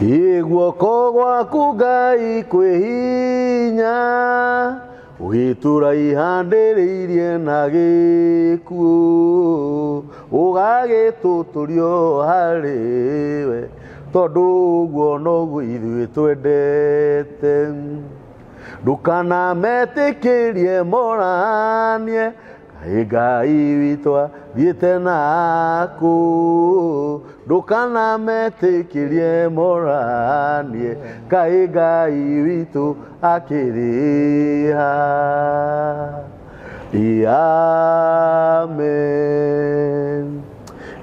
Ĩ guoko gwaku Ngai kwĩ hinya, ũgĩtũraihanĩrĩirie na gĩkuũ, ũgagĩtũtũrio harĩ we, tondũ ũguo noguo ithuĩ twendete. Ndũkanametĩkĩrie moranie, kaĩ Ngai witũ athiĩte nakũ. Ndũkanametĩkĩrie moranie, kaĩ Ngai witũ akĩrĩ ha. Amen.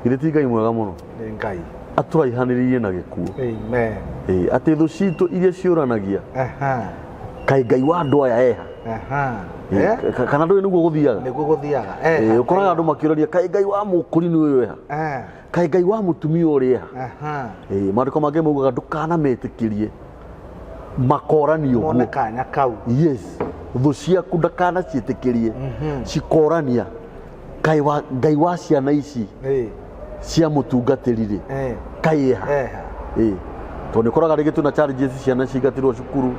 Githĩ ti Ngai mwega mũno? Nĩ Ngai. Atũraihanĩrĩirie na gĩkuũ. Amen. Ĩĩ, atĩ thũ citũ iria ciũranagia, kaĩ Ngai wa andũ aya eha? Ĩĩ, Eh? kana ndũĩ nĩguo gũthiaga? Nĩguo gũthiaga. Ĩĩ, ũkoraga andũ makĩũrania, kaĩ Ngai wa mũkũrinũ ũyũ eha? Kaĩ Ngai wa mũtumia ũrĩa eha? Ĩĩ, maandĩko mangĩ maugaga ndũkanametĩkĩrie makoranie Mone ũguo. kanya kau. Yes, thũ ciaku ndakanaciĩtĩkĩrie cikorania, kaĩ wa Ngai wa ciana ici cia mũtungatĩri rĩ, kaĩ eha? Eha. Ĩĩ, tondũ nĩ ũkoraga rĩngĩ twĩna challenges, ciana cingatirwo cukuru,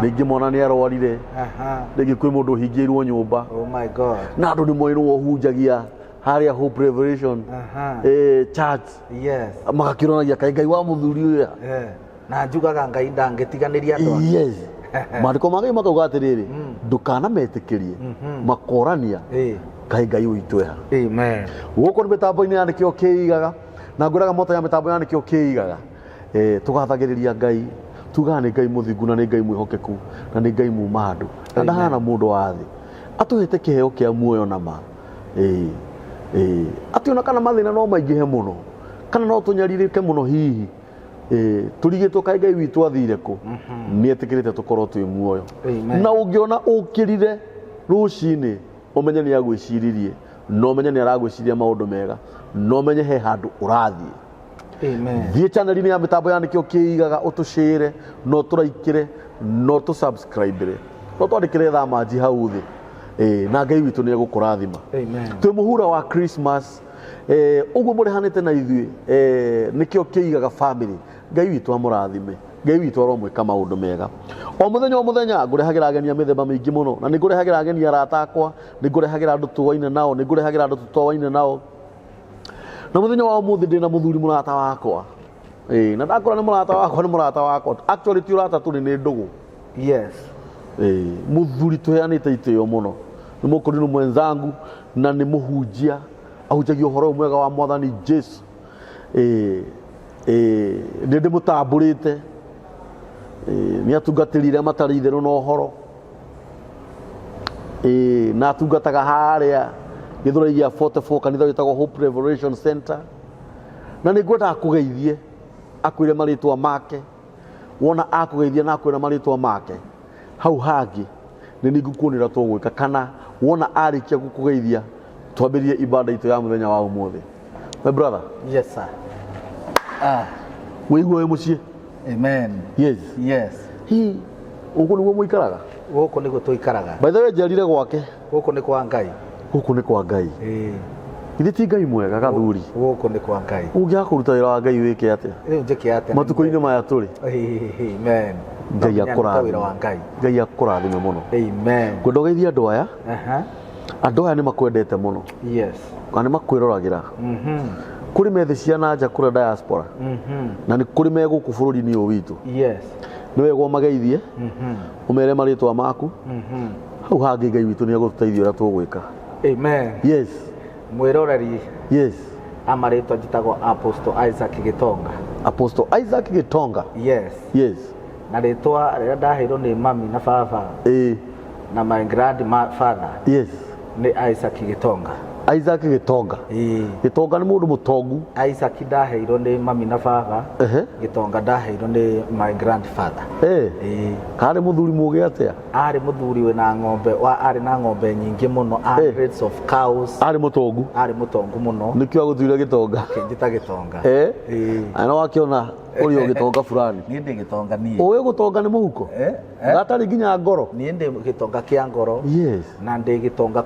rĩngĩ mwana nĩ arwarire, rĩngĩ kwĩ mũndũ ũhingĩirwo nyũmba. Oh my God. Na andũ nĩ moĩ nĩwe ũhunjagia harĩa Hope Revelation church. Magakĩũranagia, kaĩ Ngai wa mũthuri ũyũ eha? Na njugaga Ngai ndangĩtiganĩria andũ ake. Yes, maandĩko ma Ngai makauga atĩrĩrĩ, ndũkanametĩkĩrie makorania, kaĩ Ngai witũ eha? Amen. Gũkũ nĩ mĩtambo-inĩ ya Nĩkĩo Kĩigaga, na ngwĩraga mota ya mĩtambo ya Nĩkĩo Kĩigaga. Tũgathagĩrĩria Ngai, tugaga nĩ Ngai mũthingu na nĩ Ngai mwĩhokeku na nĩ Ngai muma andũ na ndahana mũndũ wa thĩ. Atũhete kĩheo kĩa muoyo na ma. Atĩ ona kana mathĩna no maingĩhe mũno, kana no tũnyarirĩke mũno hihi, tũrigĩtwo kaĩ Ngai witũ athire kũ, nĩ etĩkĩrĩte tũkorwo twĩ muoyo. Amen. Na ũngĩona ũkĩrire rũcinĩ, ũmenye nĩ agwĩciririe, na ũmenye nĩ aragwĩciria maũndũ mega, na ũmenye he handũ ũrathiĩ. Amen. Thiĩ channel-inĩ ya mĩtambo ya Nĩkĩo Kĩigaga, ũtũcĩre na ũtũraikĩre na ũtũsubscribe-re na ũtwandĩkĩre thamanji hau thĩ. Na Ngai witũ nĩ egũkũrathima. Amen. Twĩ mũhura wa Christmas, ũguo mũrehanĩte na ithuĩ, Nĩkĩo Kĩigaga family. Ngai witũ amũrathime. Ngai witũ aromwĩka maũndũ mega. O mũthenya o mũthenya ngũrehagĩra ageni a mĩthemba mĩingĩ mũno, na nĩ ngũrehagĩra ageni arata akwa, nĩ ngũrehagĩra andũ tũwaine nao, nĩ ngũrehagĩra andũ tũtowaine nao. Na mũthenya wa ũmũthĩ ndĩna mũthuri mũrata wakwa. Ĩĩ, na ndakora nĩ mũrata wakwa, nĩ mũrata wakwa. Actually ti ũrata tũrĩ, nĩ ndũgũ. Ĩĩ, mũthuri tũheanĩte itĩo mũno. Nĩ mũkũrinũ mwenzangu na nĩ mũhunjia. Ahunjagia ũhoro ũyũ mwega wa Mwathani Jesu. Ĩĩ, ĩĩ, nĩ ndĩmũtambũrĩte. Ĩĩ, nĩ atungatĩri arĩa matarĩ itherũ na ũhoro. Ĩĩ, na atungataga harĩa Gĩthũrai gĩa 44 kanitha wĩtagwo Hope Revelation Center. Na nĩ ngwendaga kũgeithie akwĩre marĩtwa make. Wona akũgeithia na akwĩra marĩtwa make, hau hangĩ nĩ niĩ ngũkuonera tũgwĩka, kana wona arĩkia gũkũgeithia twambĩrĩrie ibada itũ ya mũthenya wa ũmũthĩ. My brother. Yes sir. Wĩigua wĩ mũciĩ? Amen. Yes. Yes. Hi, ũguo nĩguo mũikaraga? Gũkũ nĩguo tũikaraga. By the way, njerire gwake. Gũkũ nĩ kwa Ngai. Gũkũ nĩ kwa Ngai. Ĩĩ. Githĩ ti Ngai mwega gathuri? Gũkũ nĩ kwa Ngai. Ũngĩaga kũruta wĩra wa Ngai wĩke atĩa? Rĩu njĩke atĩa? Matukũ-inĩ maya tũrĩ. Amen. Ngai No nginya ndute akũrathime. wĩra wa Ngai. Ngai akũrathime mũno. Amen. Ngwenda ũgeithie andũ aya. Andũ aya nĩ makwendete mũno. Na nĩ makwĩroragĩra. Kũrĩ methĩ ciana nja kũrĩa diaspora. Na nĩ kũrĩ me gũkũ bũrũri-inĩ ũyũ witũ. Nĩ wega ũmageithie, ũmere marĩtwa maku. Hau hangĩ Ngai witũ nĩ egũtũteithia ũrĩa tũgwĩka. Amen. Yes. Mwĩroreri. Yes. Amarĩtwa njĩtagwo Apostle Isaac Gĩtonga. Apostle Isaac Gĩtonga. Yes. Yes. Na rĩtwa rĩrĩa ndaheirwo nĩ mami na baba. Na my grandfather. Yes. Nĩ Isaac Gĩtonga. Isaac Gĩtonga. Ĩĩ. Gĩtonga nĩ mũndũ mũtongu. Isaac ndaheirwo nĩ mami na baba. Gĩtonga ndaheirwo nĩ my grandfather. Ĩĩ. Karĩ mũthuri mũgĩ atĩa? Arĩ mũthuri wĩna ng'ombe, wa arĩ na ng'ombe nyingĩ mũno, hundreds of cows. Arĩ mũtongu. Arĩ mũtongu mũno. Nĩkĩo agũtuire Gĩtonga. Akĩnjĩta Gĩtonga. Ĩĩ. Na wakĩona ũrĩ o Gĩtonga fulani. Niĩ ndĩ Gĩtonga niĩ. Ũĩ gũtonga nĩ mũhuko? Gatarĩ nginya ngoro. Niĩ ndĩ Gĩtonga kĩa ngoro. Yes. Na ndĩ Gĩtonga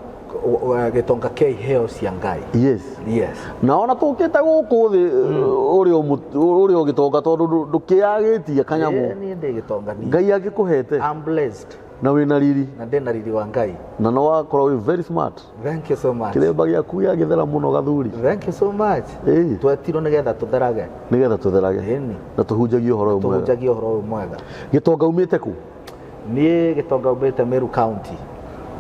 Gĩtonga kĩa iheo cia Ngai. Yes. Yes. Na ona tũkĩte gũkũ thĩ, ũrĩ o gĩtonga tondũ ndũkĩagĩtie kanyamũ. Ĩĩ, niĩ ndĩ gĩtonga niĩ. Ngai angĩkũhete. I'm blessed. Na wĩna riri. Na ndĩna riri wa Ngai. Na no wakorwo wĩ very smart. Thank you so much. Kĩremba gĩaku gĩagĩthera mũno gathuri. Thank you so much. Ĩĩ. Twetirwo nĩgetha tũtherage. Nĩgetha tũtherage. Ĩni. Na tũhunjagie ũhoro ũyũ mwega. Tũhunjagie ũhoro ũyũ mwega. Gĩtonga umĩte kũ? Niĩ gĩtonga umĩte Meru County.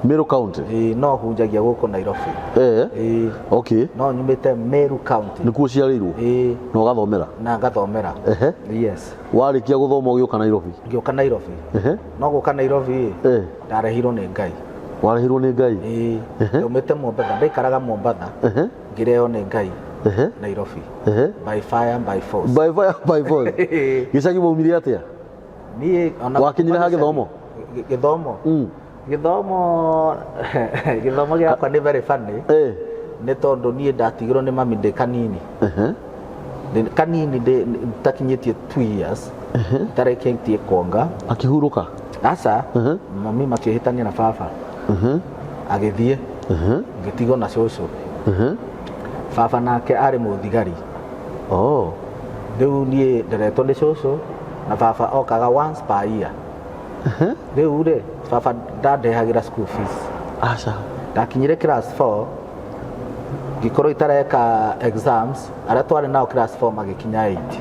Meru County? Ĩĩ, no hunjagia gũkũ Nairobi. Ĩĩ. Okay. No nyumĩte Meru County. Nĩkuo ũciarĩirwo? Ĩĩ. Na ũgathomera? Na ngathomera. Yes. Warĩkia gũthoma ũgĩũka Nairobi? Ngĩũka Nairobi. No gũka Nairobi ĩ, ndarehirwo nĩ Ngai. Warehirwo nĩ Ngai? Ĩĩ. Ndaumĩte Mombatha, ndaikaraga Mombatha. Ngĩrehwo nĩ Ngai Nairobi. By fire, by force. By fire, by force. Gĩcagi waumire atĩa? Niĩ ona Wakinyire ha gĩthomo? Gĩthomo? Gĩthomo, gĩthomo gĩakwa nĩ very funny. Nĩ tondũ niĩ ndatigirwo nĩ mami ndĩ kanini. Ndĩ kanini, ndĩ takinyĩtie 2 years. Tarekĩtie kuonga. Akĩhurũka? Aca, mami makĩhĩtania na baba. Agĩthiĩ. Ngĩtigwo na cũcũ. Baba nake arĩ mũthigari. Rĩu niĩ nderetwo nĩ cũcũ na baba okaga once per year. Rĩu rĩ, baba ndandehagĩra school fees. Aca. Ndakinyire class 4, ngĩkorwo itareka exams, arĩa twarĩ nao class 4 magĩkinya 8.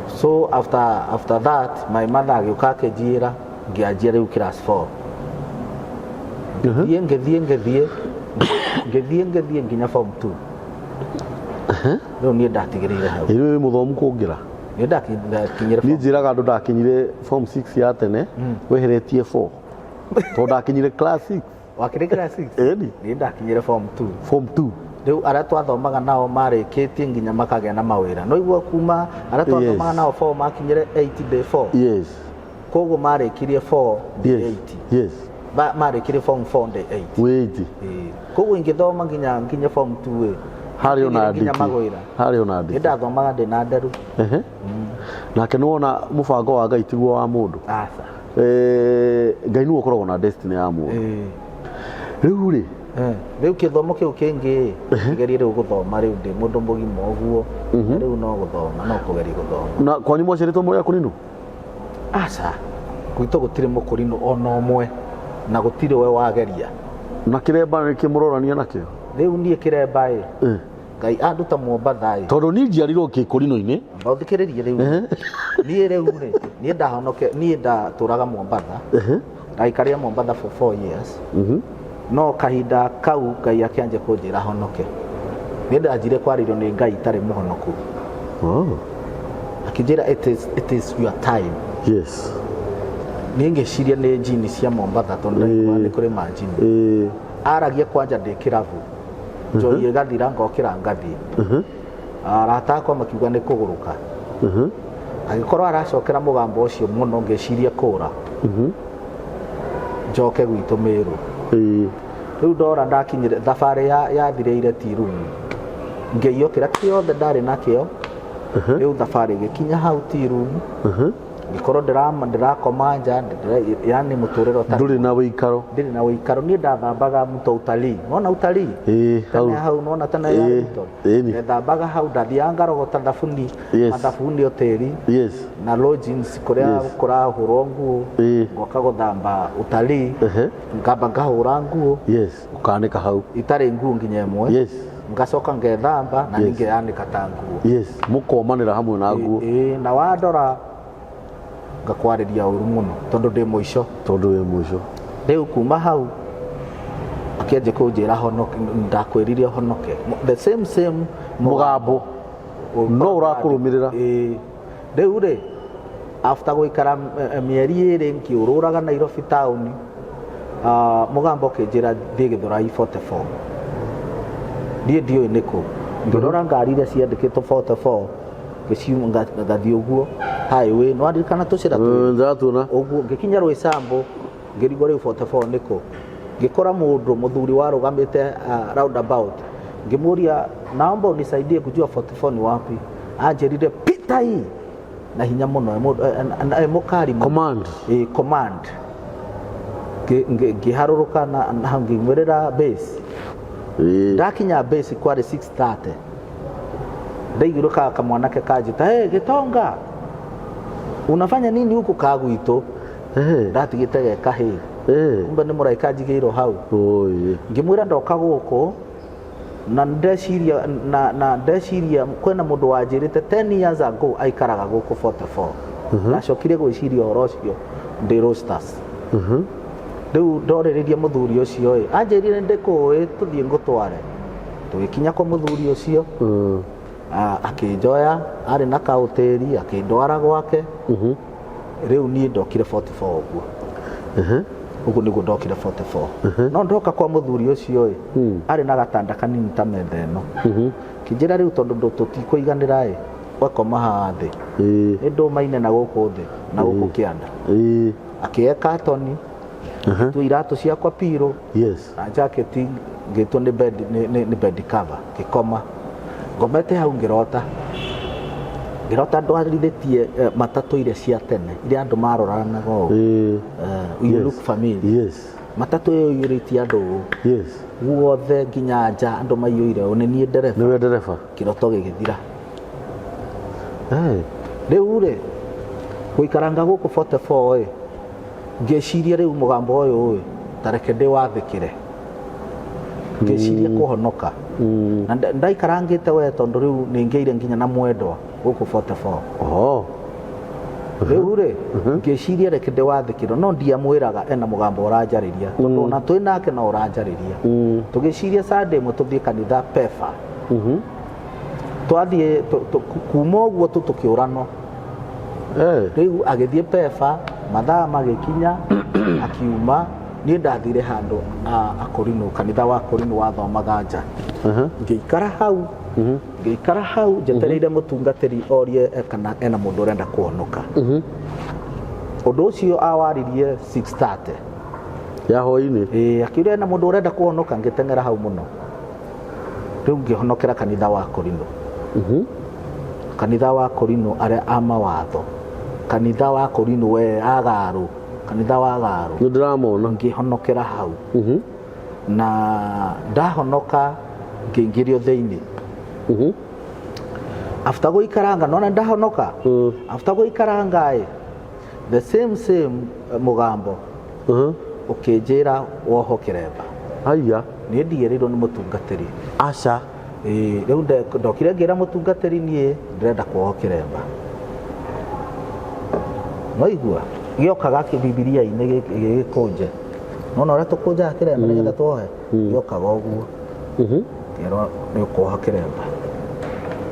So after that my mother agĩũka akĩnjĩra ngĩanjia rĩu class 4. Ngĩthiĩ ngĩthiĩ ngĩthiĩ ngĩthiĩ ngĩthiĩ nginya form 2. Rĩu niĩ ndatigĩrĩire hau. Ĩrĩ wĩ mũthomu kũngĩra? Niĩ ndakinyire Niĩ njĩraga andũ ndakinyire form 6 ya tene, weheretie 4. Tondũ ndakinyire class 6. Wakinyire class 6? Ĩni. Niĩ ndakinyire form 2. Form 2. Rĩu arĩa twathomaga nao marĩkĩtie nginya makagĩa na mawĩra. No igua kuma arĩa twathomaga nao 4 makinyire 8 day 4. Yes. Koguo marĩkirie 4 day Yes. 8. Yes. Marĩkirie form 4 day 8. Wĩ 8. Ĩĩ. Koguo ingĩthoma nginya form 2 ĩ. Harĩ ona Nginya ndiki. mawĩra. Harĩ ona Nĩ ndiki. ndathomaga ndĩ na nderu. Nake nĩwona mũbango wa Ngai tiguo wa mũndũ. Aca. Ngai nĩwe ũkoragwo na destiny ya mũndũ. Rĩu rĩ, Rĩu kĩthomo kĩu kĩngĩ kĩgerie rĩu gũthoma rĩu ndĩ mũndũ mũgima ũguo. Rĩu no gũthoma, no kũgeria gũthoma. Na kwanyu mwaciarĩtwo mũrĩ akũrinũ? Aca. Gwitũ gũtirĩ mũkũrinũ ona ũmwe na gũtirĩ we wageria. Na kĩremba nĩkĩ mũrorania nakĩo? Rĩu niĩ kĩremba ĩ. Ngai anduta Mombatha ĩ. Tondũ niĩ njiarirwo kĩkũrinũ-inĩ. Ũthikĩrĩrie rĩu. Niĩ rĩu rĩ, niĩ ndahonoke, niĩ ndatũraga Mombatha. Ndaikarire Mombatha for 4 years. No kahinda kau Ngai akĩanjia kũnjĩra honoke. Niĩ ndanjire kwarĩrio nĩ Ngai itarĩ mũhonoku. Akĩnjĩra it is your time. Yes. Niĩ ngĩciria nĩ njini cia Mombatha tondũ ndaigua nĩ kũrĩ manjini. Aragia kwanja ndĩ kĩrabu. Njohi ĩgathira ngokĩra ngathiĩ. Arata akwa makiuga nĩ kũgũrũka. Agĩkorwo aracokera mũgambo ũcio mũno ngĩciria kũra. Njoke gwitũ Meru. Rĩu ndora ndakinyire thabarĩ yathirĩire tea room. Ngĩiywo kĩrĩa kĩothe ndarĩ nakĩo. Rĩu thabarĩ ĩgĩkinya hau tea room. Ngĩkorwo ndĩrakoma nja, yani mũtũrĩre ũtarĩ. Ndũrĩ na wĩikaro. Ndirĩ na wĩikaro. Niĩ ndathambaga mto utalii. Nona utalii? Ĩĩ, hau. Tene hau nona tene ya mto. Ndathambaga hau, ndathiaga ngarogota thabuni, mathabuni hoteli. Yes. Na lodgings kũrĩa Yes. kũrahũrwo nguo. Ngoka gũthamba utalii. Ngamba ngahũra nguo. Yes. Ũkanĩka hau. Itarĩ nguo nginya ĩmwe. Yes. Ngacoka ngethamba na Yes. ningĩyanĩka ta nguo. Yes. Mũkomanĩra hamwe na nguo. Ĩĩ, na wandora ngakwarĩria ũru mũno tondũ ndĩ mũico. Tondũ wĩ mũico. Rĩu kuma hau akĩanjia kũnjĩra honoke, ndakwĩrire honoke. The same same mũgambo no ũrakũrũmĩrĩra. Ĩĩ. Rĩu rĩ, after gũikara mĩeri ĩrĩ ngĩũrũraga Nairobi town, mũgambo ũkĩnjĩra thiĩ Gĩthũrai 44. Niĩ ndiũĩ nĩkũ. Ngĩrora ngari iria ciandĩkĩtwo 44, ngĩciuma ngathiĩ ũguo highway. Nĩ waririkana tũcĩra twĩrĩ? Ndĩratuona. Ũguo ngĩkinya Rwĩcambo, ngĩrigwo rĩu 44 nĩkũ. Ngĩkora mũndũ mũthuri warũgamĩte roundabout. Ngĩmũria, naomba unisaidie kujua 44 ni wapi. Anjĩrire pita hii na hinya mũno, mũkari mũno. Command. Command. Ngĩharũrũka na hau ngiumĩrĩra base. Ndakinya base kwarĩ 6:30. Ndaiguire kamwanake kanjĩta, "Hey, Gitonga, unafanya nini huku ka gwitũ?" Ndatigĩte ge kahĩĩ. Kumbe nĩ mũraika njigĩirwo hau. Oi. Ngĩmwĩra ndoka gũkũ na ndeciria na ndeciria kwĩna mũndũ wanjĩrĩte 10 years ago aikaraga gũkũ 44. Ndacokire gwĩciria ũhoro ũcio ndĩ Roasters. Rĩu ndorĩrĩria mũthuri ũcio ĩ, anjĩrire ndĩkũĩ tũthiĩ ngũtware. Tũgĩkinya kwa mũthuri ũcio, akĩnjoya, arĩ na kaũtĩri, akĩndwara gwake. Rĩu niĩ ndokire 44 ũguo. Ũguo nĩguo ndokire 44. No ndoka kwa mũthuri ũcio ĩ, arĩ na gatanda kanini ta metha ĩno. Kĩnjĩra rĩu tondũ tũtikũiganĩra ĩ, wakoma haha thĩ. Nĩ ndũmaine na gũkũ thĩ, na gũkũ kĩanda. Akĩoya katoni, ngĩtua iratũ ciakwa pirũ. Yes. Na jaketi ngĩtua nĩ bed, nĩ bed cover, ngĩkoma. Ngomete hau ngĩrota. Ngĩrota ndwarithĩtie matatũ iria cia tene, iria andũ maroranaga ũũ. You look familiar. Yes. Matatũ ĩyo ĩiyũrĩtie andũ ũũ. Yes. Guothe nginya nja andũ maiyũire ũũ, nĩ niĩ ndereba. Nĩwe ndereba. Kĩroto gĩgĩthira. Hey. Rĩu rĩ, gũikaranga gũkũ 44 ĩ, ngĩciria rĩu mũgambo ũyũ ĩ, ta reke ndĩwathĩkĩre. Ngĩciria kũhonoka. Na ndaikarangĩte we tondũ rĩu nĩ ngĩire nginya na mwendwa gũkũ 44. Oh. Rĩu rĩ, ngĩciria reke ndĩwathĩkĩre, no ndiamwĩraga ena mũgambo ũranjarĩria. Tondũ ona twĩ nake no ũranjarĩria. Tũgĩciria Sunday ĩmwe tũthiĩ kanitha Pefa. Twathiĩ kuma ũguo tu tũkĩũranwo. Rĩu agĩthiĩ Pefa, mathaa magĩkinya, akiuma, niĩ ndathire handũ Akorino, kanitha wa Akorino wathomaga nja. Ngĩikara hau, ngĩikara hau njetereire mũtungatĩri orie kana ena mũndũ ũrenda kũhonoka. Ũndũ ũcio awaririe 6:30. Ya hwaĩ-inĩ. Ĩĩ, akiuga ena mũndũ ũrenda kũhonoka, ngĩteng'era hau mũno. Rĩu ngĩhonokera kanitha wa Akorino. Kanitha wa Akorino arĩa a mawatho. Kanitha wa Akorino we agarũ, kanitha wa agarũ. Nĩ ndĩramona. Ngĩhonokera hau. Na ndahonoka ngĩingĩrio thĩinĩ. After gũikaranga, nona ndahonoka. After gũikaranga ĩ, the same mũgambo ũkĩnjĩra woho kĩremba. Haiya. Niĩ ndigĩrĩirwo nĩ mũtungatĩri. Aca. Ĩĩ, rĩu ndokire ngĩra mũtungatĩri niĩ ndĩrenda kuohwo kĩremba. Waigua? Gĩokaga Bibilia-inĩ gĩgĩkũnje. Nona ũrĩa tũkũnjaga kĩremba nĩgetha tuohe? Gĩokaga ũguo. Ngĩrwo nĩ ũkuoha kĩremba.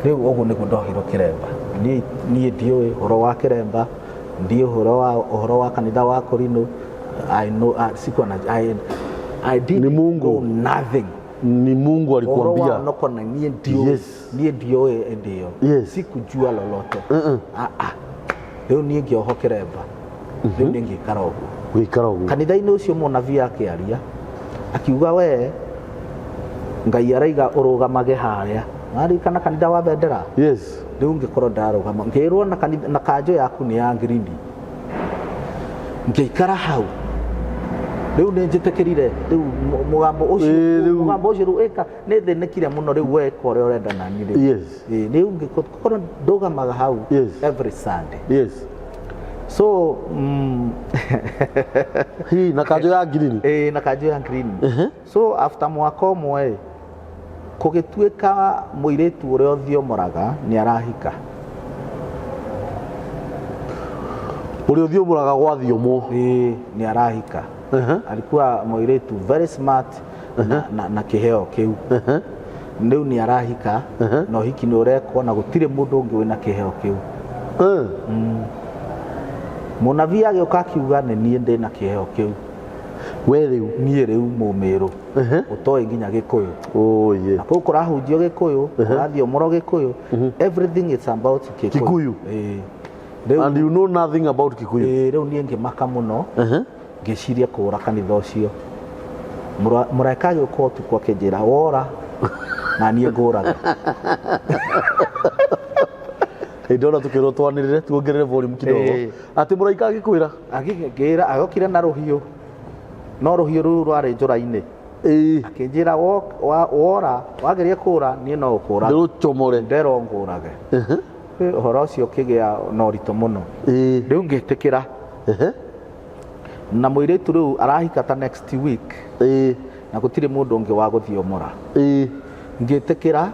Rĩu ũguo nĩguo ndohirwo kĩremba. Niĩ ndiũĩ ũhoro wa kĩremba, ndiũĩ ũhoro wa kanitha wa Akorino. I know, sikuwa na, I didn't Ni Mungu. know nothing. Ni Mungu alikuambia. Ũhoro wa noko na niĩ ndiũĩ. Yes. Niĩ ndiũĩ ĩndĩ ĩyo. Yes. Sikujua lolote. Rĩu niĩ ngĩohwo kĩremba. Rĩu niĩ ngĩikara ũguo. Gũikara ũguo. Kanitha-inĩ ũcio mũnabii akĩaria, akiuga we Ngai araiga ũrũgamage harĩa. Waririkana kanitha wa Bendera? Yes. Rĩu ngĩkorwo ndarũgama, ngĩrwo na kanitha, na kanjũ yaku nĩ ya green. Ngĩikara hau. Rĩu nĩ njĩtĩkĩrire, rĩu mũgambo ũcio, Rĩu. mũgambo ũcio rĩu ĩka, nĩ thĩnĩkire mũno rĩu we ĩka ũrĩa ũrenda na niĩ rĩu. Yes. Rĩu ngĩkorwo ndũgamaga hau Yes. every Sunday. Yes. So, Hi, na kanjũ ya green. Na kanjũ ya green. So after mwaka ũmwe, kũgĩtuĩka mũirĩtu ũrĩa ũthiomoraga nĩ arahika. Ũrĩa ũthiomoraga gwathiomwo. Nĩ arahika. Alikuwa mũirĩtu very smart na kĩheo kĩu. Rĩu nĩ arahika, na ũhiki nĩ ũrekwo na gũtirĩ mũndũ ũngĩ wĩna kĩheo kĩu. Mũnabii agĩũka akiuga nĩ niĩ ndĩna kĩheo kĩu. We rĩu? Niĩ rĩu mũmĩrũ. Ũtoĩ nginya Gĩkũyũ. Oye. Na kũu kũrahunjio Gĩkũyũ, kũrathiomorwo Gĩkũyũ. Everything is about Gĩkũyũ. Kikuyu. Rĩu And you know nothing about Kikuyu. Rĩu niĩ ngĩmaka mũno. Ngĩciria kũũra kanitha ũcio. Mũraika agĩũka ũtukũ akĩnjĩra wora na niĩ ngũrage. Hĩndĩ ĩyo tũkĩrwo twanĩrĩre tuongerere volume kidogo. Atĩ mũraika agĩkwĩra? Agĩkĩra, agokire na rũhiũ. No rũhiũ rũu rwarĩ njũra-inĩ. Akĩnjĩra wora wageria kũra niĩ no ũkũra. Ndĩrũcomore. Nderwo ngũrage. Ũhoro ũcio ũkĩgĩa na ũritũ mũno. Rĩu ngĩtĩkĩra. Na mũirĩtu rĩu arahika ta next week. Na gũtirĩ mũndũ ũngĩ wa gũthiomora. Ngĩtĩkĩra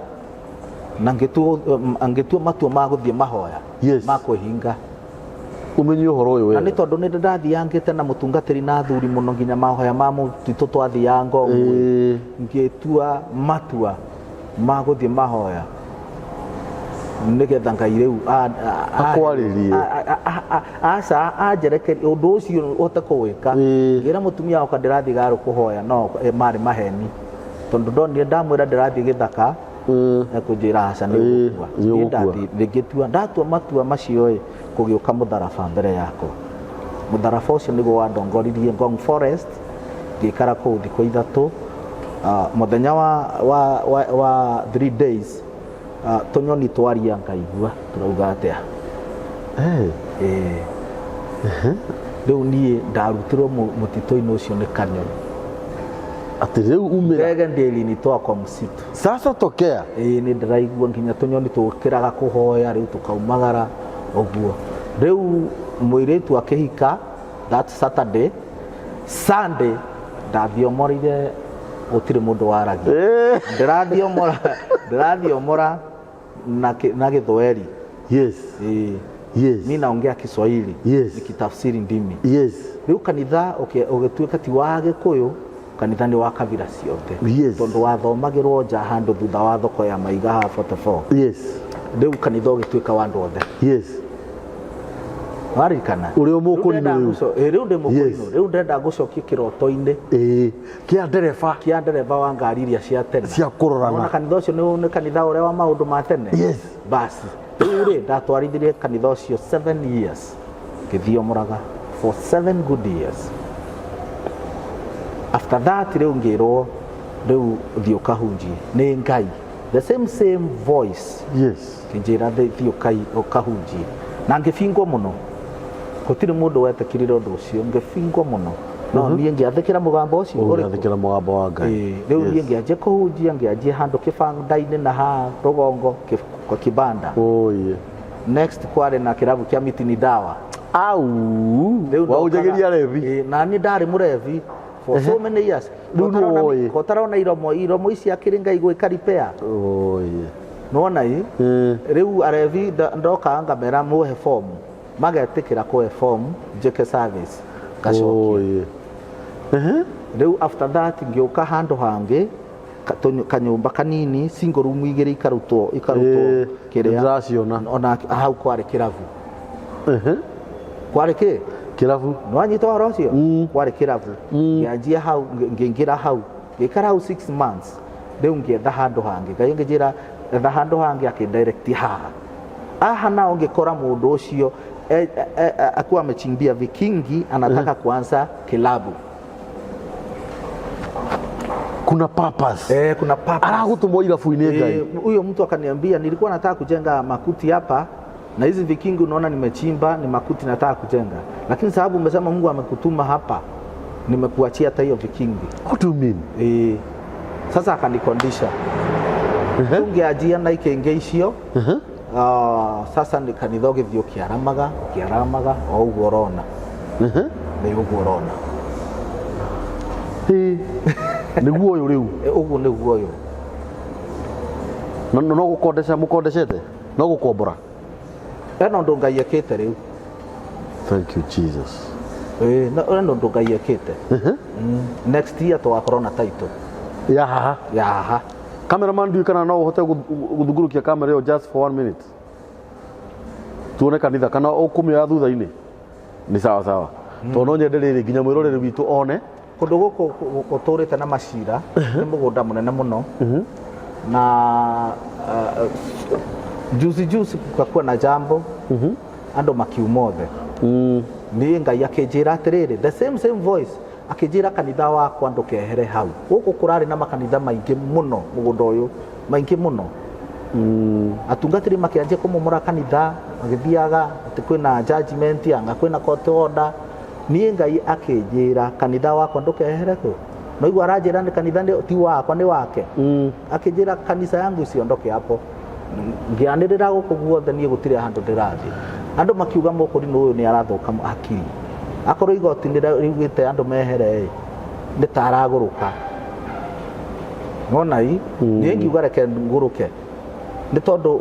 na ngĩtua matua ma gũthiĩ mahoya. Yes. Ma kwĩhinga. Umenye ũhoro ũyũ Na nĩ wega. tondũ nĩ ndathiangĩte na mũtungatĩri na athuri mũno nginya mahoya ma mũtitũ twathiaga Ngong'we. Ngĩtua matua ma gũthiĩ mahoya nĩgetha Ngai rĩu Akwarĩrie. Aca anjerekerie ũndũ ũcio ũhote kũwĩka. Ngĩra mũtumia wakwa ndĩrathiĩ Garũ kũhoya no marĩ maheni tondũ ndonire ndamwĩra ndĩrathiĩ gĩthaka ekũnjĩra aca nĩ ũgũkua. Nĩ Niĩ ũgũkua. ndathiĩ ngĩtua ndatua matua macio ĩ kũgĩũka mũtharaba mbere yakwa. Mũtharaba ũcio nĩguo wandongoririe Ngong Forest ngĩikara kũu thikũ ithatũ. Mũthenya wa 3 days tũnyoni twaria ngaigua tũrauga atĩa. Rĩu niĩ ndarutirwo mũtitũ-inĩ ũcio nĩ kanyoni. Atĩ rĩu umĩra. Ndege ndĩlinitoa kwa msitu. Sasa tokea. Ĩĩ nĩ ndĩraigua nginya tũnyoni tũkĩraga kũhoya rĩu tũkaumagara ũguo. Rĩu mũirĩtu akĩhika that Saturday, Sunday ndathiomorire gũtirĩ mũndũ waragia. Ndĩrathiomora na Gĩthweri. Yes. Ĩĩ. Yes. Mi naongea Kiswahili. Yes. Nikitafsiri ndimi. Yes. Rĩu kanitha ũgĩtuĩka ti wa Gĩkũyũ, kanitha nĩ wa kabira ciothe. Yes. Tondũ wathomagĩrwo nja handũ thutha wa thoko ya Maiga ha 44. Yes. Rĩu kanitha ũgĩtuĩka wa andũ othe. Yes. Waririkana? Ũrĩa mũkũrinũ rĩu. Rĩu ndĩ mũkũrinũ. Yes. Rĩu ndĩrenda gũcokia kĩroto-inĩ. Kĩa ndereba. Kĩa ndereba wa ngari iria cia tene. Cia kũrorana. Wona kanitha ũcio nĩ kanitha ũrĩa wa maũndũ ma tene. Yes. Basi. Rĩu rĩ ndatwarithirie kanitha ũcio 7 years. Ngĩthiomũraga for 7 good years. After that rĩu ngĩrwo rĩu thiĩ ũkahunjie nĩ Ngai. The same voice. Yes. Kĩnjĩra thiĩ ũkahunjie. Na ngĩbingwo mũno. Gũtirĩ mũndũ wetĩkĩrire ũndũ ũcio, ngĩbingwo mũno. No niĩ ngĩathĩkĩra mũgambo ũcio ũrĩkũ? Ũgĩathĩkĩra mũgambo wa Ngai. Rĩu niĩ ngĩanjia kũhunjia, ngĩanjia handũ kĩbanda-inĩ na haha rũgongo kwa kibanda. Oye. Next kwarĩ na kĩrabu kĩa Mitini Dawa. Au. Rĩu ndokaga- Wahunjagĩria arebi. Na niĩ ndarĩ mũrebi for so many years. Rĩu nĩ woĩ. Kotarona iromo ici akĩrĩ Ngai gwĩka repair. Oye. Nĩwona ĩ? Rĩu arebi ndokaga ngamera muhe form. Magetĩkĩra kũhe form njĩke service. Ngacokia. Oye. Rĩu after that ngĩũka handũ hangĩ kanyũmba kanini single room igĩrĩ ikarutwo kĩrĩa. Ndĩraciona. Ona hau kwarĩ kĩrabu. Kwarĩ kĩ? Kĩrabu. Nĩwanyita ũhoro ũcio? Kwarĩ kĩrabu. Ngĩanjia hau, ngĩingĩra hau. Ngĩikara hau 6 months. Rĩu ngĩetha handũ hangĩ. Ngai ngĩnjĩra etha handũ hangĩ akĩndirect haha. Aha nao ngĩkora mũndũ ũcio akuwa amechimbia vikingi anataka kuanza kilabu. Kuna purpose. Kuna purpose. Aragũtũmwo irabu-inĩ Ngai. Huyo mtu akaniambia nilikuwa nataka kujenga makuti hapa na hizi vikingi unaona nimechimba ni makuti nataka kujenga. Lakini sababu umesema Mungu amekutuma hapa nimekuachia hata hiyo vikingi. What do you mean? Sasa akanikondisha. Tungeajia na ikenge icio. Sasa ni kanitha ũgĩthiĩ ũkĩaramaga, ũkĩaramaga o ũguo ũrona. Nĩ ũguo ũrona. Nĩguo ũyũ rĩu. Ũguo nĩguo ũyũ. No, no gũkondesha mũkondeshete? No gũkombora? Ena ũndũ Ngai ekĩte rĩu. Thank you Jesus. No, ena ũndũ Ngai ekĩte. Next year tũgakorwo na title. Ya haha. Ya haha. Cameraman ndiũĩ kana no ũhote gũthungũrũkia kamera ĩyo just for 1 minute. Tuone kanitha kana ũkũmĩoya thutha-inĩ. Nĩ sawa sawa. Tondũ no nyende rĩrĩ nginya mwĩroreri witũ one. Kũndũ gũkũ gũtũrĩte na macira, nĩ mũgũnda mũnene mũno. Na juzi juzi kukakuwa na jambo, andũ makiuma othe. Niĩ Ngai akĩnjĩra atĩrĩrĩ, the same voice akĩnjĩra kanitha wakwa ndũkehere hau. Gũkũ kũrarĩ na makanitha maingĩ mũno mũgũnda ũyũ, maingĩ mũno. Atungatĩri makĩanjia kũmomora kanitha, magĩthiaga atĩ kwĩna judgment, anga kwĩna court order. Niĩ Ngai akĩnjĩra kanitha wakwa ndũkehere kũ noigua aranjĩra nĩ kanitha ti wakwa nĩ wake. Akĩnjĩra kanitha yangu isiondoke hapo. Ngĩanĩrĩra gũkũ guothe niĩ gũtirĩ handũ ndĩrathiĩ. Andũ makiuga mũkũrinũ ũyũ nĩ arathũka hakiri, akorwo igoti nĩ riugĩte andũ mehere ĩ nĩ ta aragũrũka. Nona i niĩ ngiuga reke ngũrũke nĩ tondũ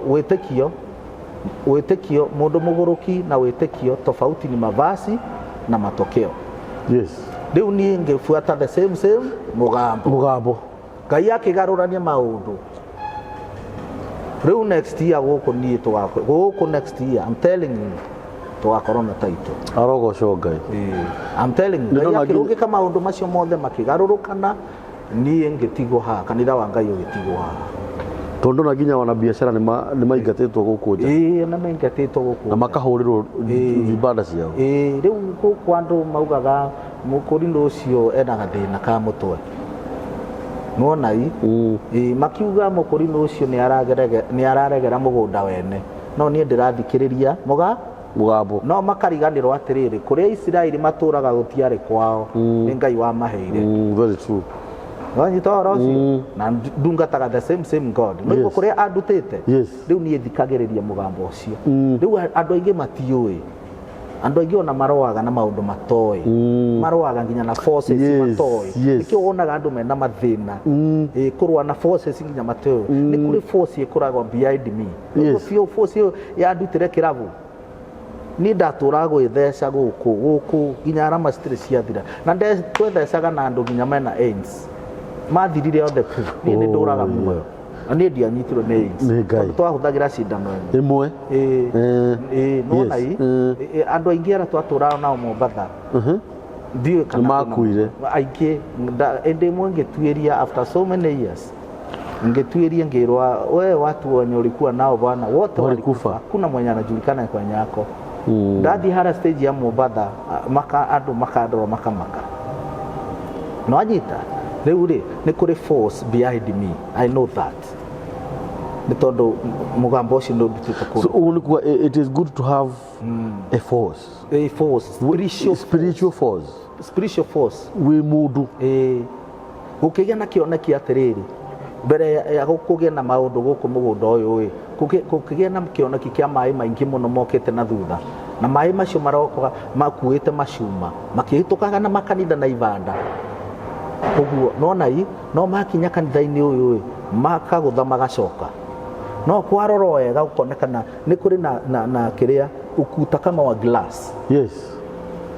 wĩtĩkio mũndũ mũgũrũki na wĩtĩkio tofauti ni mavazi na matokeo. Rĩu niĩ ngĩbuata the same same mũgambo. Mũgambo. Ngai akĩgarũrania maũndũ. Rĩu next year gũkũ niĩ tũgakũ gũkũ next year, I'm telling you, tũgakorwo na title. Arogocwo Ngai. I'm telling you. Nĩ Ngai ndona akĩrũngĩka maũndũ macio mothe makĩgarũrũkana, niĩ ngĩtigwo haha, kanitha wa Ngai ũgĩtigwo haha. Tondũ na nginya wana biacara nĩ maingatĩtwo gũkũ nja. Ĩĩ, na maingatĩtwo gũkũ na nja. Makahũrĩrwo vibanda ciao. Ĩĩ, rĩu gũkũ andũ maugaga mũkũrinũ ũcio ena gathĩna ka mũtwe, nĩwona i. Ĩĩ, makiuga mũkũrinũ ũcio nĩ araregera mũgũnda wene, no niĩ ndĩrathikĩrĩria mũga mũgambo. No makariganĩrwo atĩrĩrĩ, kũrĩa Isiraeli matũraga gũtiarĩ kwao, nĩ Ngai wamaheire. Very true. Wanyita ũhoro ũcio na ndungataga the same same God no kũrĩa andutĩte. Rĩu niĩ thikagĩrĩria mũgambo ũcio. Rĩu andũ aingĩ matiũĩ, andũ aingĩ ona maroaga na maũndũ matoĩ, maroaga nginya na forces matoĩ. Nĩkĩo wonaga andũ mena mathĩna. Ĩ, kũrũa na forces nginya matoĩ. Nĩ kũrĩ force ĩkoragwo behind me. Biũ force ĩyo yandutire kĩrabu. Niĩ ndatũraga gwĩtheca gũkũ gũkũ nginya arama citirĩ ciathira na twethecaga na andũ nginya mena AIDS mathirire othe pu. Niĩ nĩ ndũraga muoyo na niĩ ndianyitirwo nĩ AIDS. Nĩ Ngai. Tondũ twahũthagĩra cindano ĩmwe. Ĩmwe. Ĩĩ. Ĩĩ, nĩwona i. Ĩ, andũ aingĩ arĩa twatũraga nao Mombatha ndiũĩ kana Nĩ makuire. Aingĩ ĩndĩ ĩmwe ngĩtuĩria after so many years, ngĩtuĩria ngĩrwa, we watu wenye ulikuwa nao bwana wote walikufa. Walikufa, hakuna mwenye anajulikana kwenye yako. Ndathiĩ harĩa stage ya Mombatha, maka andũ makandora makamaka. Nwanyita rĩu rĩ, nĩ kũrĩ force behind me, I know that, nĩ tondũ mũgambo ũcio nĩ ũndutĩte So kũndũ. ũguo nĩ kuga it is good to have a force. A force, spiritual. Spiritual force. Spiritual force. Wĩ mũndũ. Ĩĩ, gũkĩgĩa na kĩoneki atĩrĩrĩ, mbere ya kũgĩa na maũndũ gũkũ mũgũnda ũyũ ĩ, gũkĩgĩa na kĩoneki kĩa maĩ maingĩ mũno mokĩte na thutha, na maĩ macio marokaga makuĩte macuma makĩhĩtũkaga na makanitha na ibanda ũguo nona i no makinya kanitha-inĩ ũyũ ĩ makagũtha magacoka no kwarora wega gũkonekana nĩ kũrĩ na kĩrĩa ukuta kama wa glass.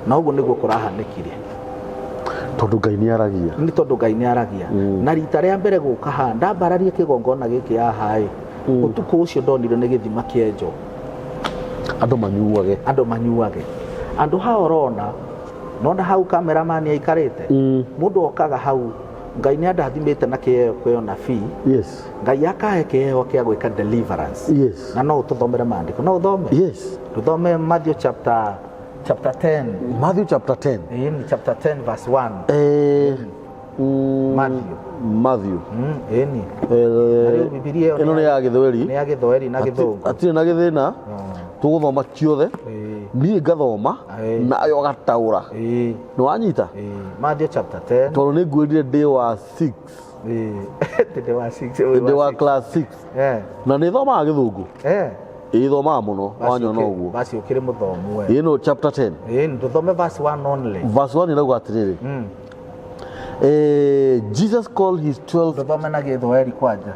Na ũguo nĩguo kũrahanĩkire. Tondũ Ngai nĩ aragia. Nĩ tondũ Ngai nĩ aragia. Na rita rĩa mbere gũka haha ndambararia kĩgongona gĩkĩ haha ĩ, ũtukũ ũcio ndonire nĩ gĩthima kĩenjwo. Andũ manyuage. Andũ manyuage. Andũ hau ũrona nona hau cameraman aikarĩte, mũndũ okaga hau. Ngai nĩ andathimĩte na kĩheo kĩa ũnabii. Ngai akahe kĩheo kĩa gwĩka deliverance. Na no ũtũthomere maandĩko, no ũthome. Tũthome Matthew chapter 10. Matthew chapter 10. Ĩĩ, ni chapter 10 verse 1. Matthew. Matthew. Ĩni. Na rĩu Bibilia ĩyo ĩno nĩ ya Gĩthweri. Nĩ ya Gĩthweri na Gĩthũngũ. Hatirĩ na gĩthĩna, tũgũthoma ciothe. Niĩ ngathoma nayo agataũra. Nĩ wanyita? Ĩĩ. Matthew chapter 10. Tondũ nĩ ngwĩrire ndĩ wa 6. Ĩĩ. Ndĩ wa 6. Ndĩ wa class 6. Na nĩ thomaga Gĩthũngũ. Ĩ, thomaga mũno wanyona ũguo. Basi ũkĩrĩ mũthomu we. Ĩno chapter 10. Ĩĩ, tũthome verse 1 only. Verse 1 ĩrauga atĩrĩrĩ, Jesus called his 12 Tũthome na Gĩthweri kwanja.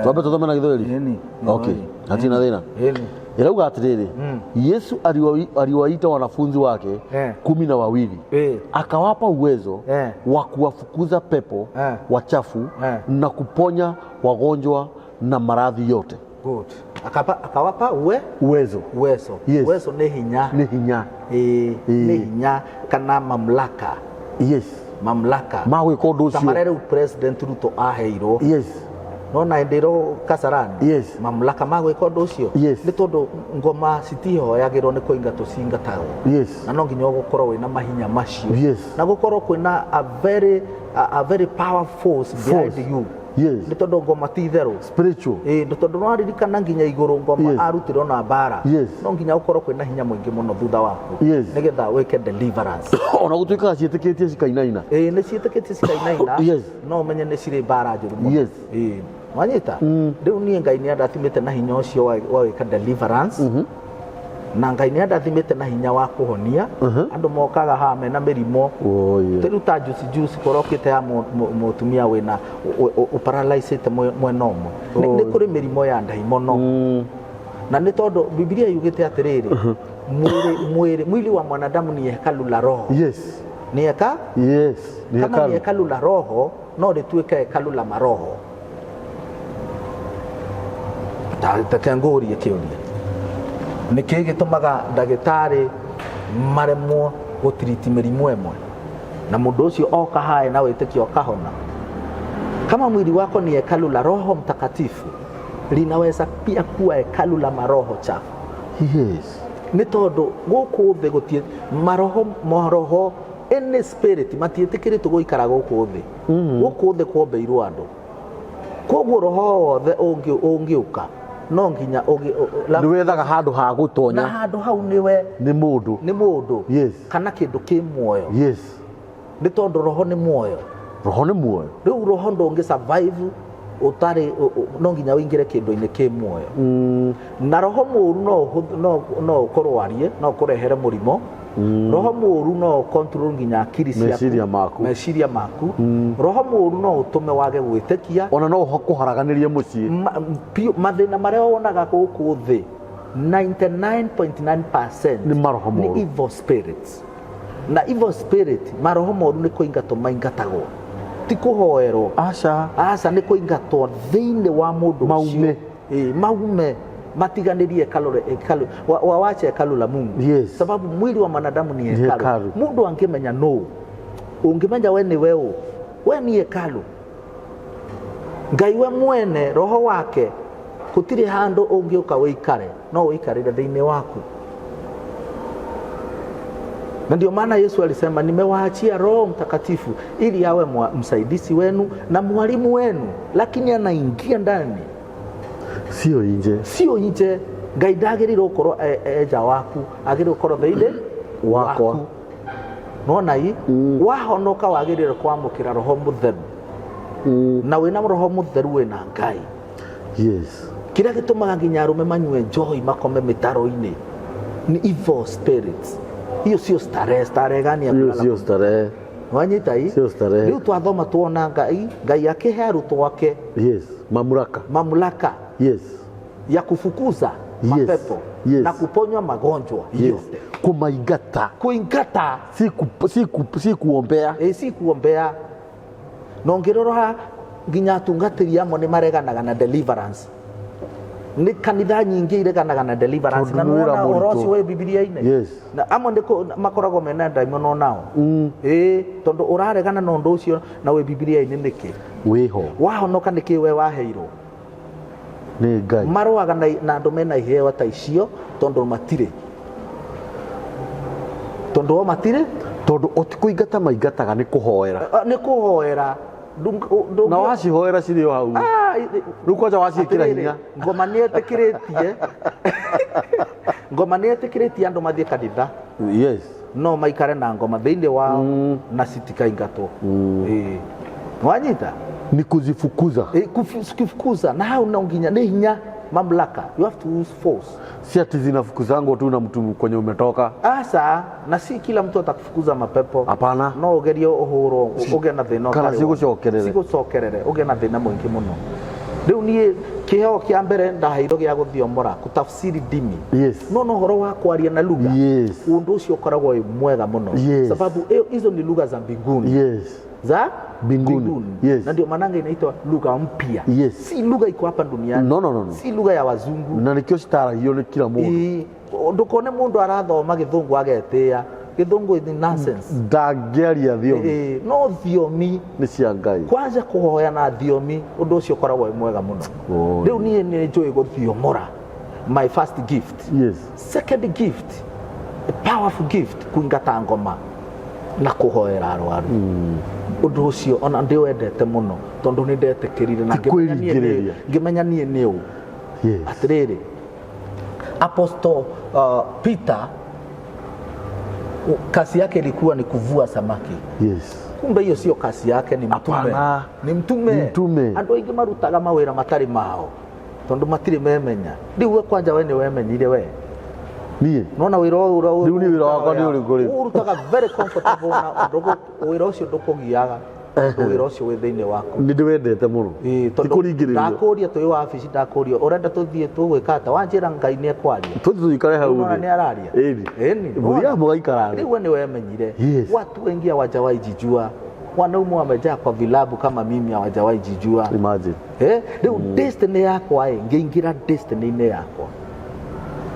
Twambe tũthome na Gĩthweri. Ĩni. Okay, hatirĩ na thĩna. Ĩni. Ĩrauga atĩrĩrĩ, Yesu aliwaita wanafunzi wake 12, akawapa uwezo wa kuwafukuza pepo wachafu na kuponya wagonjwa na maradhi yote. Good. Akawapa uwe uwezo. Uwezo. Yes. Uwezo nĩ hinya. Nĩ hinya. Ĩĩ, nĩ hinya kana mamlaka. Mamlaka. Ma gwĩka ũndũ Ta ũcio. marĩa rĩu President Ruto aheirwo. Nona hĩndĩ ĩro Kasarani. Mamlaka ma gwĩka ũndũ ũcio. Nĩ tondũ ngoma citihoyagĩrwo nĩ kũingatwo cingatagwo. Na no nginya ũgũkorwo wĩna mahinya macio. Na gũkorwo kwĩna a very powerful force behind Force. you. Yes. Nĩ tondũ ngoma ti itherũ. Spiritual. Ĩĩ, nĩ tondũ nĩwaririkana nginya igũrũ ngoma arutirwo na mbara. No nginya ũkorwo kwĩna hinya mũingĩ mũno thutha waku nĩgetha wĩke deliverance. Ona gũtuĩkaga ciĩtĩkĩtie cikainaina. Ĩĩ, nĩ ciĩtĩkĩtie cikainaina. No ũmenye nĩ cirĩ mbara njũru mũno. Ĩĩ, wanyita. Rĩu niĩ Ngai nĩ andathimĩte na hinya ũcio wa gwĩka deliverance. Na Ngai nĩ andathimĩte na hinya wa kũhonia. Andũ mokaga haha mena mĩrimũ. Oh, yeah. Rĩu ta juice juice korokĩte ya mũtumia wĩna ũparalysĩte mwena ũmwe. Nĩ kũrĩ mĩrimũ ya ndaimono. Na nĩ tondũ Bibilia yugĩte atĩrĩrĩ, mwili wa mwanadamu ni hekalu la roho. Ni heka? Yes. Ni Kama ni hekalu. hekalu la roho, no rĩtuĩke hekalu la maroho. Ta ngũrie kĩũria. Nĩ kĩĩ gĩtũmaga ndagĩtarĩ maremwo gũtiriti mĩrimũ ĩmwe na mũndũ ũcio oka hae na wĩtĩkio akahona? Kama mwili wako ni hekalu la Roho Mtakatifu, linaweza pia kuwa hekalu la maroho chafu. Nĩ tondũ gũkũ thĩ gũtirĩ maroho, maroho any spirit matiĩtĩkĩrĩtwo gũikara gũkũ thĩ. Gũkũ thĩ kwombeirwo andũ. Koguo roho wothe ũngĩũka no nginya Nĩ wethaga handũ ha gũtonya. Na handũ hau nĩwe nĩ mũndũ. Nĩ mũndũ. Kana kĩndũ kĩ muoyo. Nĩ tondũ roho nĩ muoyo. Roho nĩ muoyo. Rĩu roho ndũngĩ survive ũtarĩ, no nginya ũingĩre kĩndũ-inĩ kĩ muoyo. Na roho mũũru no ũkũrwarie, no ũkũrehere mũrimũ. Roho mũũru no control nginya akili ciaku. Meciria maku. Meciria maku. Roho mũũru no ũtũme wage gwĩtĩkia. Ona no ũkũharaganĩrie mũciĩ. Mathĩna marĩa wonaga gũkũ thĩ, 99.9% Nĩ maroho nĩ moru. evil spirits. Na evil spirit, maroho moru nĩ kũingatwo maingatagwo. Ti kũhoerwo. Aca. Aca, nĩ kũingatwo thĩinĩ wa mũndũ ũcio. Maume. Ĩĩ, maume. Matiganĩrie hekalu, hekalu, wawache hekalu la Mungu. Sababu mwili wa mwanadamu ni Ni hekalu. hekalu. Mundu angĩmenya nũ, ũngĩmenya we nĩwe ũ, we ni hekalu. Ngai we mwene roho wake gũtirĩ handũ ũngĩũka ũikare, no ũikarĩre thĩinĩ waku. Na ndio maana Yesu alisema nimewaachia Roho Mtakatifu ili awe msaidizi wenu na mwalimu wenu, lakini anaingia ndani. Sio nje. Sio nje. Ngai ndagĩrĩirwo gũkorwo nja waku, agĩrĩirwo gũkorwo thĩinĩ Wakwa. waku. Nona hii? Wahonoka wagĩrĩirwo kwamũkĩra Roho Mũtheru. Na wĩna Roho Mũtheru wĩna Ngai. Kĩrĩa gĩtũmaga nginya arũme manyue njohi makome mĩtaro-inĩ ni evil spirits. Hiyo sio starehe, starehe gani ya Hiyo kulala? sio starehe. Wanyita hii? Sio starehe. Rĩu twathoma tuona Ngai akĩhe arutwo ake Mamlaka. Mamlaka. Ya kufukuza mapepo na kuponywa magonjwa yote. Kumaingata. Kuingata. Si kuombea. Si kuombea. Na ũngĩrora nginya atungatĩri amwe nĩ mareganaga na deliverance. Nĩ kanitha nyingĩ ireganaga na deliverance. Tondũ Na nĩ wĩra nĩwona ũhoro mũritũ. ũcio wĩ Bibilia-inĩ. Na amwe nĩ makoragwo mena ndaimono nao. Tondũ ũraregana na ũndũ ũcio na wĩ Bibilia-inĩ nĩkĩ? Wĩho. Wahonoka nĩkĩ we waheirwo? Nĩ Ngai. Marũaga na andũ mena iheo ta icio tondũ matirĩ. Tondũ o matirĩ? Tondũ o ti kũingata maingataga nĩ kũhoera. Nĩ kũhoera. Na wacihoera cirĩ o hau. Rĩu kwanja waciĩkĩra Atĩrĩrĩ, hinya. Ngoma nĩ etĩkĩrĩtie. Ngoma nĩ etĩkĩrĩtie andũ mathiĩ kanitha. No maikare na ngoma thĩinĩ wao na citikaingatwo. Wanyita? Ni kuzifukuza. Kufukuza. Na hau no nginya nĩ hinya mamlaka. You have to use force. Si ati zinafukuzangwa tu na mtu kwenye umetoka. Asa, na si kila mtu atakufukuza mapepo. Hapana. No ugerie uhurwo, uge na thĩna Kana ũtarĩ wa- cigũcokerere. Cigũcokerere, ũgĩe na thĩna mũingĩ mũno. Rĩu niĩ kĩheo kĩa mbere ndaheirwo gĩa gũthiomora, kutafsiri ndimi. No no ũhoro wa kwaria na lugha. Ũndũ ũcio ũkoragwo wĩ mwega mũno. Sababu hizo ni lugha za mbinguni. Za Mbinguni. mbinguni. Na ndio maana inaitwa lugha mpya. Si lugha iko hapa duniani. No, no, no, no. Si lugha ya wazungu. Na nikio citaragio nĩ kila mũndũ. Ndũkone mũndũ arathoma gĩthũngũ agetĩa. Gĩthũngũ is nonsense. Ndangĩaria thiomi. No thiomi nĩ cia Ngai. Kwanza kũhoya na thiomi, ũndũ ũcio ũkoragwo wĩ mwega mũno. Rĩu niĩ nĩ njũĩ gũthiomora. My first gift. Second gift, a powerful gift, kũingata ngoma na kũhoera arwaru. Ũndũ ũcio ona ndĩwendete mũno tondũ nĩ ndetĩkĩrire na Ti ngĩmenya niĩ nĩ- kwĩringĩrĩria. ngĩmenya niĩ nĩ ũ. Atĩrĩrĩ, Apostle Peter kazi yake ilikuwa ni kuvua samaki. Kumbe hiyo sio kazi yake, ni mtume. Hapana. Ni mtume. Ni mtume. Andũ aingĩ marutaga mawĩra matarĩ mao tondũ matirĩ memenya. Rĩu we kwanja we nĩ wemenyire we. Niĩ Nona wĩra ũyũ Rĩu niĩ wĩra wakwa nĩ ũrĩkũ rĩu? Ũrutaga very comfortable na wĩra ũcio ndũkũgiaga tondũ wĩra ũcio wĩ thĩinĩ waku. Nĩ ndĩwendete mũno. Ĩĩ, Ti tondũ kũringĩrĩrio. ndakũria twĩ wabici, ndakũria ũrenda tũthiĩ tũgwĩka atĩa, wanjĩra Ngai nĩ ekwaria. Tũthiĩ tũikare hau Unaona thĩ. nĩ araria. Ĩni. Ĩni. Mũthiaga mũgaikara thĩ. Rĩu we nĩ wemenyire. Watu wengi hawajawahi jijua, wanaume wamejaa kwa vilabu kama mimi hawajawahi jijua. Imagine. Eh, rĩu destiny yakwa ĩ, ngĩingĩra destiny-inĩ yakwa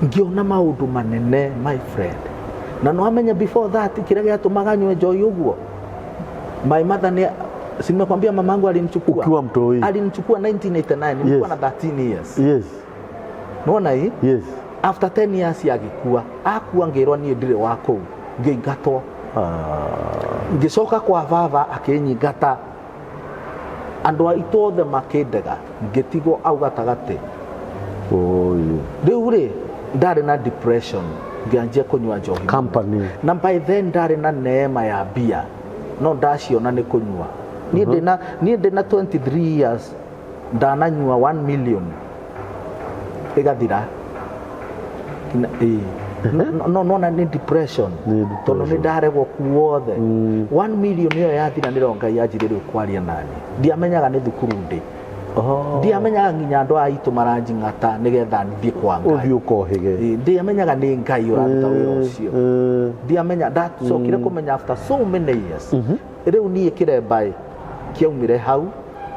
ngĩona maũndũ manene, my friend. Na no amenya before that kĩrĩa gĩatũmaga nyue njohi ũguo, my mother nĩ si nimekwambia mamangu alinichukua. Ukiwa mtoi. Alinichukua 1989, nilikuwa na 13 years. Nona hii? After 10 years agĩkua, akua ngĩrwo niĩ ndirĩ wa kũu, ngĩingatwo. Ngĩcoka kwa baba akĩnyingata, andũ aitũ othe makĩndega, ngĩtigwo au gatagatĩ. Oi. Rĩu rĩ, ndarĩ na depression, ngĩanjia kũnyua njohi. Company. Na by then ndarĩ na neema ya mbia, no ndaciona nĩ kũnyua. Niĩ ndĩna 23 years ndananyua 1 million ĩgathira. Ĩĩ. No nona nĩ depression. Nĩ tondũ nĩ depression. ndaregwo kuothe. 1 million ĩyo yathira nĩrĩo Ngai anjĩrĩire rĩu kwaria nani. Ndiamenyaga nĩ thukuru ndĩ. Ndiamenyaga nginya andũ aya aitũ maranjing'ata nĩgetha thiĩ kwa Ngai. Ũthiĩ ũkohĩge. Ĩĩ, ndiamenyaga nĩ Ngai ũraruta wĩra ũcio. Ndiamenya, ndacokire kũmenya after so many years. Rĩu niĩ kĩremba ĩ kĩaumire hau,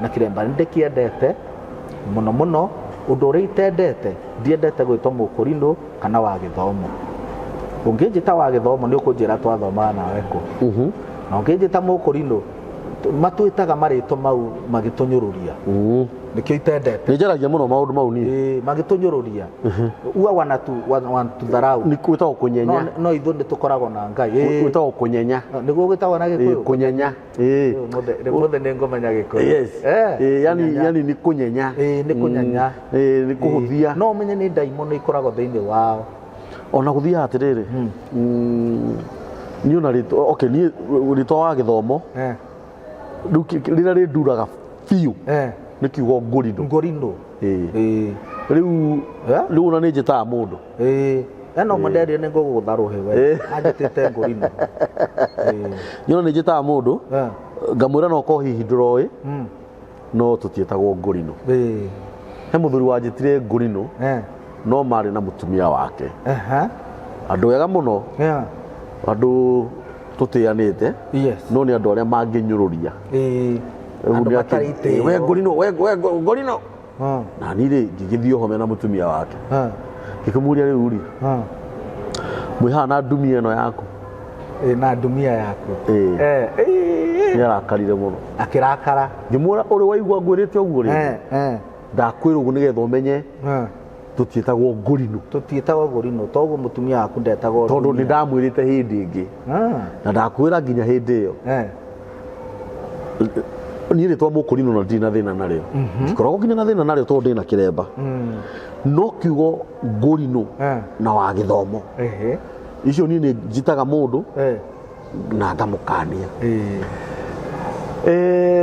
na kĩremba nĩ ndĩkĩendete mũno mũno. Ũndũ ũrĩa itendete, ndiendete gwĩtwo mũkũrinũ kana wa gĩthomo. Ũngĩnjĩta wa gĩthomo nĩ ũkũnjĩra twathomaga nawe kũ, na ũngĩnjĩta mũkũrinũ, matwĩtaga marĩtwa mau magĩtũnyũrũria. Nĩkĩo itendete. Nĩ njaragia mũno maũndũ mau niĩ. Ĩĩ, magĩtũnyũrũria uga wanatudharau. Nĩ gwĩtagwo kũnyenya. No ithuĩ nĩ tũkoragwo na Ngai. Ĩĩ. Gwĩtagwo kũnyenya. Nĩguo gwĩtagwo na Ĩĩ, Gĩkũyũ. kũnyenya. Ĩĩ. Rĩu mũthĩ nĩ ngũmenya Gĩkũyũ. Yes. Ĩĩ, yani kũnyenya. Yani nĩ kũnyenya. Ĩĩ, nĩ kũnyenya. Ĩĩ, nĩ kũhũthia. No ũmenye nĩ ndaimono ikoragwo thĩinĩ wao. Ona gũthiaga atĩrĩrĩ, niĩ ona rĩtwa, okay, niĩ rĩtwa wa gĩthomo rĩu rĩrĩa rĩnduraga biũ nĩ kiugo ngũrinũ. Ngũrinũ. Ĩĩ. Ĩĩ. Rĩu Eh? rĩu ona nĩ njĩtaga mũndũ. Ĩĩ, ena ũmwe nderire nĩ ngũgũgũtha rũhĩ we. Anjĩtĩte ngũrinũ. Ĩĩ. Niĩ ona nĩ njĩtaga mũndũ ngamwĩra no korwo hihi ndũroĩ, no tũtiĩtagwo ngũrinũ. He mũthuri wanjĩtire ngũrinũ, no marĩ na mũtumia wake, andũ ega mũno, andũ tũtĩanĩte, no nĩ andũ arĩa mangĩnyũrũria. Rĩu Andũ nĩ matarĩ itĩo. We ngũrinũ, we ngũrinũ. Na niĩ rĩ, ngĩgĩthiĩ oho mena mũtumia wake, ngĩkĩmũria, rĩu rĩ, mwĩ haha na ndumia ĩno yaku? Ĩĩ, na ndumia yaku. Ĩĩ. Ĩĩ. Nĩ arakarire mũno. Akĩrakara. Ngĩmwĩra, ũrĩ waigua ngwĩrĩte ũguo rĩ? Ndakwĩra ũguo nĩgetha ũmenye tũtiĩtagwo ngũrinũ. Tũtiĩtagwo ngũrinũ, toguo mũtumia waku ndetagwo Tondũ nĩ ndumia. ndamwĩrĩte hĩndĩ ĩngĩ na ndakwĩra nginya hĩndĩ ĩyo. Niĩ rĩtwa mũkũrinũ na ndirĩ na thĩna narĩo, ndikoragwo nginya na thĩna narĩo tondũ ndĩna kĩremba, no kiugo ngũrinũ na wa gĩthomo, icio niĩ nĩ njĩtaga mũndũ na ngamũkania.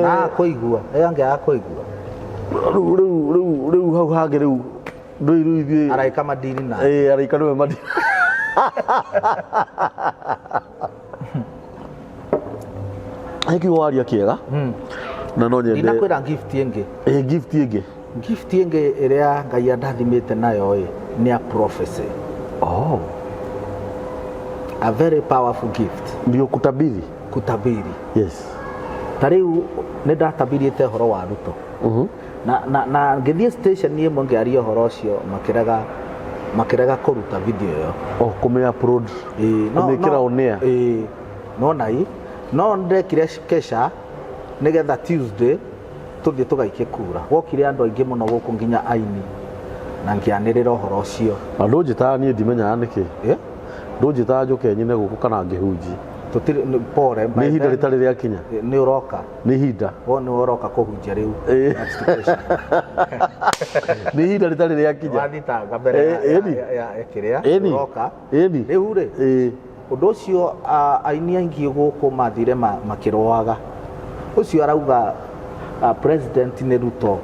Na akũigua ĩyo angĩ akũigua. Rĩu hau hangĩ rĩu ithuĩ Araika madini na Ĩĩ, araika nĩwe madi he kiugo waria kĩega na no nyende. Ndinakwĩra gift ĩngĩ. Ĩ, gift ĩngĩ. Gift ĩngĩ ĩrĩa Ngai andathimĩte nayo ĩ nĩ ya prophecy. Oh. A very powerful gift. Ndio kutabiri. Kutabiri. Ta rĩu nĩ ndatabirĩte ũhoro wa Ruto na ngĩthiĩ station ĩmwe ngĩaria ũhoro ũcio, makĩrega kũruta video ĩyo. Oh, kũmĩ upload. Ĩĩ, Kũmĩkĩra on air. Ĩĩ, nona i no ndekire kesha nĩgetha Tuesday tũthiĩ tũgaikie kura. Gwokire andũ aingĩ mũno gũkũ, nginya aini, na ngĩanĩrĩra ũhoro ũcio. Na ndũnjĩtaga niĩ, ndimenyaga nĩkĩ. Eh? Ndũnjĩtaga njũke nyine gũkũ kana ngĩhunjie. Tũtirĩ pore Nĩ ihinda rĩtarĩ rĩakinya. Nĩ ũroka. Nĩ ihinda. Wo nĩ ũroka kũhunjia rĩu. Next question. Nĩ ihinda rĩtarĩ rĩakinya. Wathitanga mbere Ĩni. ya kĩrĩa Ĩni. ũroka. Ĩni. Rĩu rĩ, ũndũ ũcio aini aingĩ gũkũ mathire makĩrũaga. Ũcio arauga president nĩ Ruto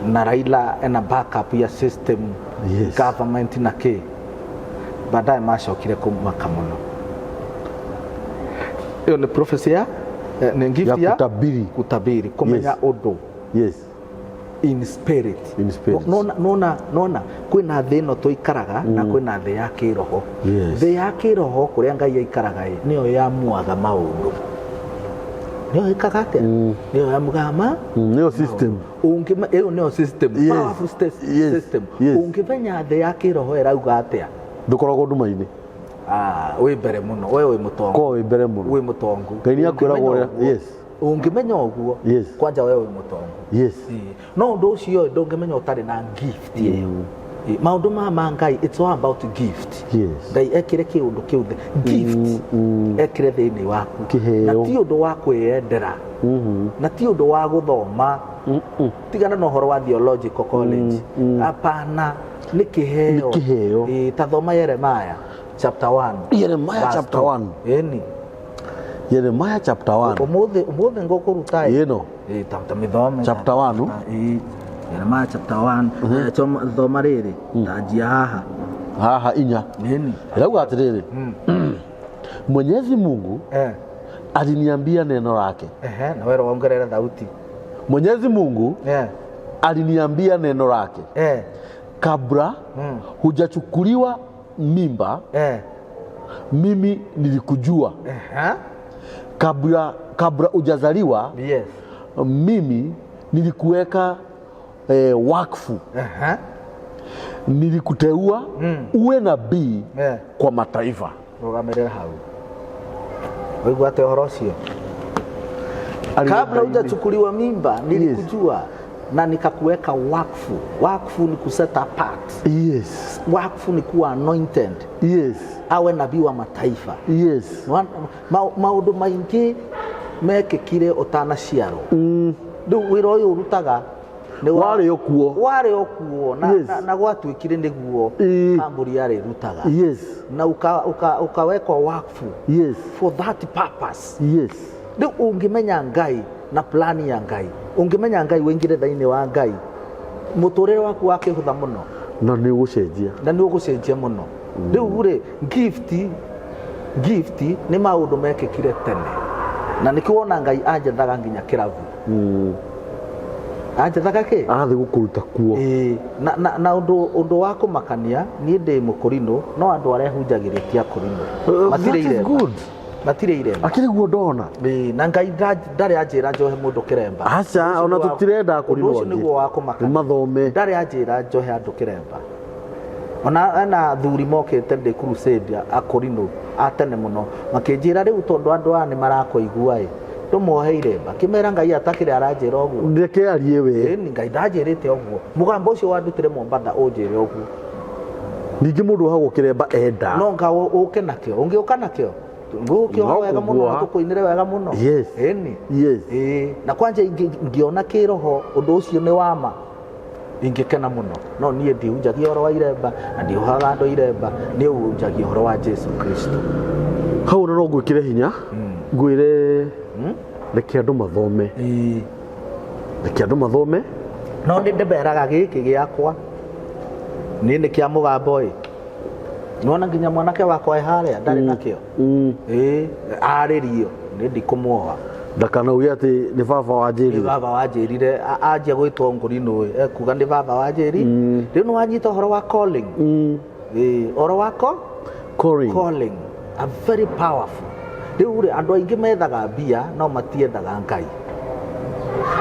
na Raila ena backup ya system, government na kĩ. Baadaye macokire kũmaka mũno. Ĩyo nĩ prophecy ya nĩ gift ya kutabiri. Kutabiri, kũmenya ũndũ in spirit. In spirit. Nona nona nona kwĩna thĩ ĩno tũikaraga na kwĩna thĩ ya kĩroho. Thĩ ya kĩroho kũrĩa Ngai aikaraga ĩ, nĩyo yamuaga maũndũ, nĩyo ĩkaga atĩa, nĩyo yamuaga ma Nĩyo system. Ĩyo nĩyo system, powerful system. Ũngĩmenya thĩ ya kĩroho ĩrauga atĩa, Ndũkoragwo nduma-inĩ. Ah, wĩ mbere mũno, we wĩ mũtongu. Korwo wĩ mbere mũno. Wĩ mũtongu. Ngai nĩ akwĩraga Ũngĩmenya ũrĩa- ũguo, ũngĩmenya ũguo, kwanja we wĩ mũtongu. No ũndũ ũcio ndũngĩmenya ũtarĩ na gift ĩyo. Maũndũ maya ma Ngai, it's all about gift. Ngai ekĩre kĩũndũ kĩu gift ekĩre thĩinĩ waku. Kĩheo. Na ti ũndũ wa kwĩyendera, na ti ũndũ wa gũthoma, tigana na ũhoro wa theological college, hapana, nĩ kĩheo. Nĩ kĩheo. Ta thoma Yeremaya chapter 1. Yeremaya verse chapter 2. 1. Ĩni. Yeremaya chapter 1. Ũmũthĩ ũmũthĩ ngũkũruta ĩ. Ĩno. Ta mĩthome. Chapter 1. Ĩ, Yeremaya chapter 1. Thoma rĩrĩ tanjia haha. Haha inya. Ĩni. Ĩrauga atĩrĩrĩ, Mwenyezi Mungu aliniambia neno lake. Ehe, na wero wongerera thauti. Mwenyezi Mungu aliniambia neno lake, kabla hujachukuliwa mimba mimi nilikujua, kabla hujazaliwa mimi nilikuweka wakfu, nilikuteua uwe nabii kwa mataifa. Rũgamĩrĩra hau. Waigua atĩa ũhoro ũcio? Kabla hujachukuliwa mimba nilikujua na nikakuweka wakfu. Wakfu ni kuset apart. Wakfu ni kuwa anointed. Awe nabii wa mataifa. Maũndũ maingĩ mekĩkire ũtanaciarwo. Rĩu wĩra ũyũ ũrutaga nĩ Warĩ o kuo. Warĩ o kuo na gwatuĩkire nĩguo kambuni yarĩrutaga. Na ukawekwa wakfu for that purpose. Rĩu ũngĩmenya Ngai na plani ya Ngai, ũngĩmenya Ngai wĩingĩre thĩinĩ wa Ngai, mũtũrĩre waku wakĩhũtha mũno. Na nĩ ũgũcenjia. Na nĩ ũgũcenjia mũno. Rĩu rĩ, gift nĩ maũndũ mekĩkire tene. Na nĩkĩo wona Ngai anjethaga nginya kĩrabu. Anjethaga kĩ? Arathiĩ gũkũruta kuo. Ĩĩ, na ũndũ wa kũmakania, niĩ ndĩ mũkũrinũ, no andũ arĩa hunjagĩria ti akũrinũ. Matirĩ That is iremba. good. Matirĩ iremba. Akĩrĩ guo ndona. Ĩĩ, na Ngai ndarĩ anjĩra njohe mũndũ kĩremba. Aca, ona tũtirenda akũrinũ Ũndũ ũcio angĩ. nĩguo wa kũmakania. Mathome. Ndarĩ anjĩra njohe andũ kĩremba. Ona ena athuri mokĩte ndĩ crusade akũrinũ a tene mũno, makĩnjĩra rĩu tondũ andũ aya nĩ marakũigua ĩ, ndũmohe iremba. Kĩmera Ngai atakĩrĩ aranjĩra ũguo. Reke arie we. Ĩni, Ngai ndanjĩrĩte ũguo. Mũgambo ũcio wandutire Mombatha ũnjĩre ũguo. Ningĩ mũndũ ohagwo kĩremba enda. No nga ũke nakĩo, ũngĩũka nakĩo, ngũkĩoha No wega mũno, kũguoha. na tũkũinĩre wega mũno. Ĩni. Ĩĩ, na kwanja ingĩona kĩroho ũndũ ũcio nĩ wa ma, ingĩkena mũno. No niĩ ndihunjagia ũhoro wa iremba, na ndiohaga andũ iremba, niĩ hunjagia ũhoro wa Jesu Kristo. Hau ona no ngwĩkĩre hinya, ngwĩre reke andũ mathome. Reke andũ mathome. No nĩ ndĩmeraga gĩkĩ gĩakwa, niĩ nĩ kĩa mũgambo ĩ. Nĩwona nginya mwanake wakwa e harĩa, ndarĩ nakĩo. Ĩĩ, arĩrio, niĩ ndikũmuoha. Ndakanauge atĩ nĩ baba wanjĩrire. Nĩ baba wanjĩrire, anjia gwĩtwo ngũrinũ ĩ, ekuga nĩ baba wanjĩrire. Rĩu nĩ wanyita ũhoro wa calling. Ĩĩ, ũhoro wa Calling. Calling. A very powerful. Rĩu rĩ, andũ aingĩ methaga mbia, no matiethaga Ngai.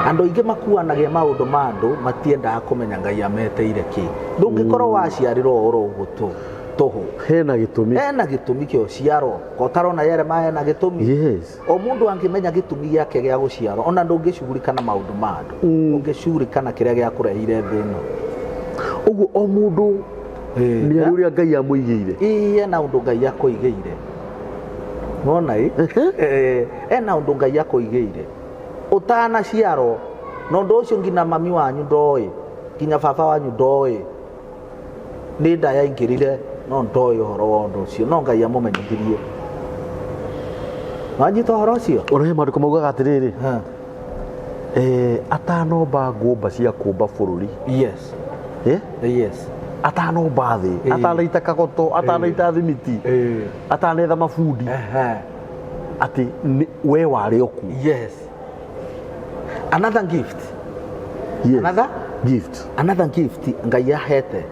Andũ aingĩ makuanagia maũndũ ma andũ, matiendaga kũmenya Ngai ameteire kĩ. Ndũngĩkorwo waciarirwo oro ũguo tũhũ. Hena gĩtũmi. Hena gĩtũmi kĩa ũciarwo. Ko ũtarona Yeremaya hena gĩtũmi. O mũndũ angĩmenya gĩtũmi gĩake gĩa gũciarwo, ona ndũngĩcugurika na maũndũ ma andũ. Ũngĩcugurika na kĩrĩa gĩakũreheire thĩ ĩno. Ũguo o mũndũ nĩ arĩ ũrĩa Ngai amũigĩire. Ĩĩ, ena ũndũ Ngai akũigĩire. Nona ĩ? Ena ũndũ Ngai akũigĩire ũtanaciarwo, na ũndũ ũcio nginya mami wanyu ndoĩ, nginya baba wanyu ndoĩ. Nĩ nda yaingĩrire no ndoĩ ũhoro wa ũndũ ũcio, no Ngai amũmenyithirie. Wanyita ũhoro ũcio? Ona he maandĩko maugaga atĩrĩrĩ, Ha. Atanomba ngũmba cia kũmba bũrũri. Yes. Eh? Yes. Atanomba thĩ, atanaita kagoto, atanaita thimiti, atanetha mabundi, Ehe. atĩ we warĩ o kuo. Yes. Another gift. Yes. Another? Gift. Another gift Ngai ahete,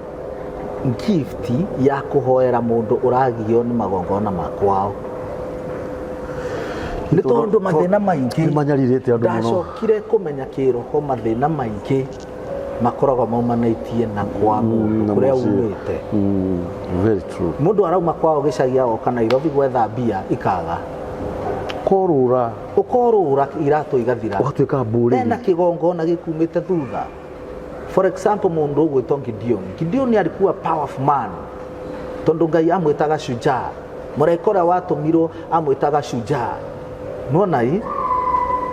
gift ya kũhoera mũndũ ũragio nĩ magongona ma kwao, nĩ tondũ mathĩna maingĩ Nĩ manyarirĩte andũ mũno. Ndacokire kũmenya kĩroho, mathĩna maingĩ makoragwo maumanĩtie na kwa mũndũ Na kũrĩa mũciĩ. umĩte. Very true. Mũndũ arauma kwao gĩcagi agoka Nairobi gwetha mbia ikaga. Korũra. Ũkorũra iratũ igathira. Ũgatuĩka mbũrĩri. Ena kĩgongona gĩkumĩte thutha. For example, mũndũ ũgwĩtwo Gideon. Gideon alikuwa powerful man, tondũ Ngai amwĩtaga shujaa. Mũraika ũrĩa watũmirwo amwĩtaga shujaa, nona i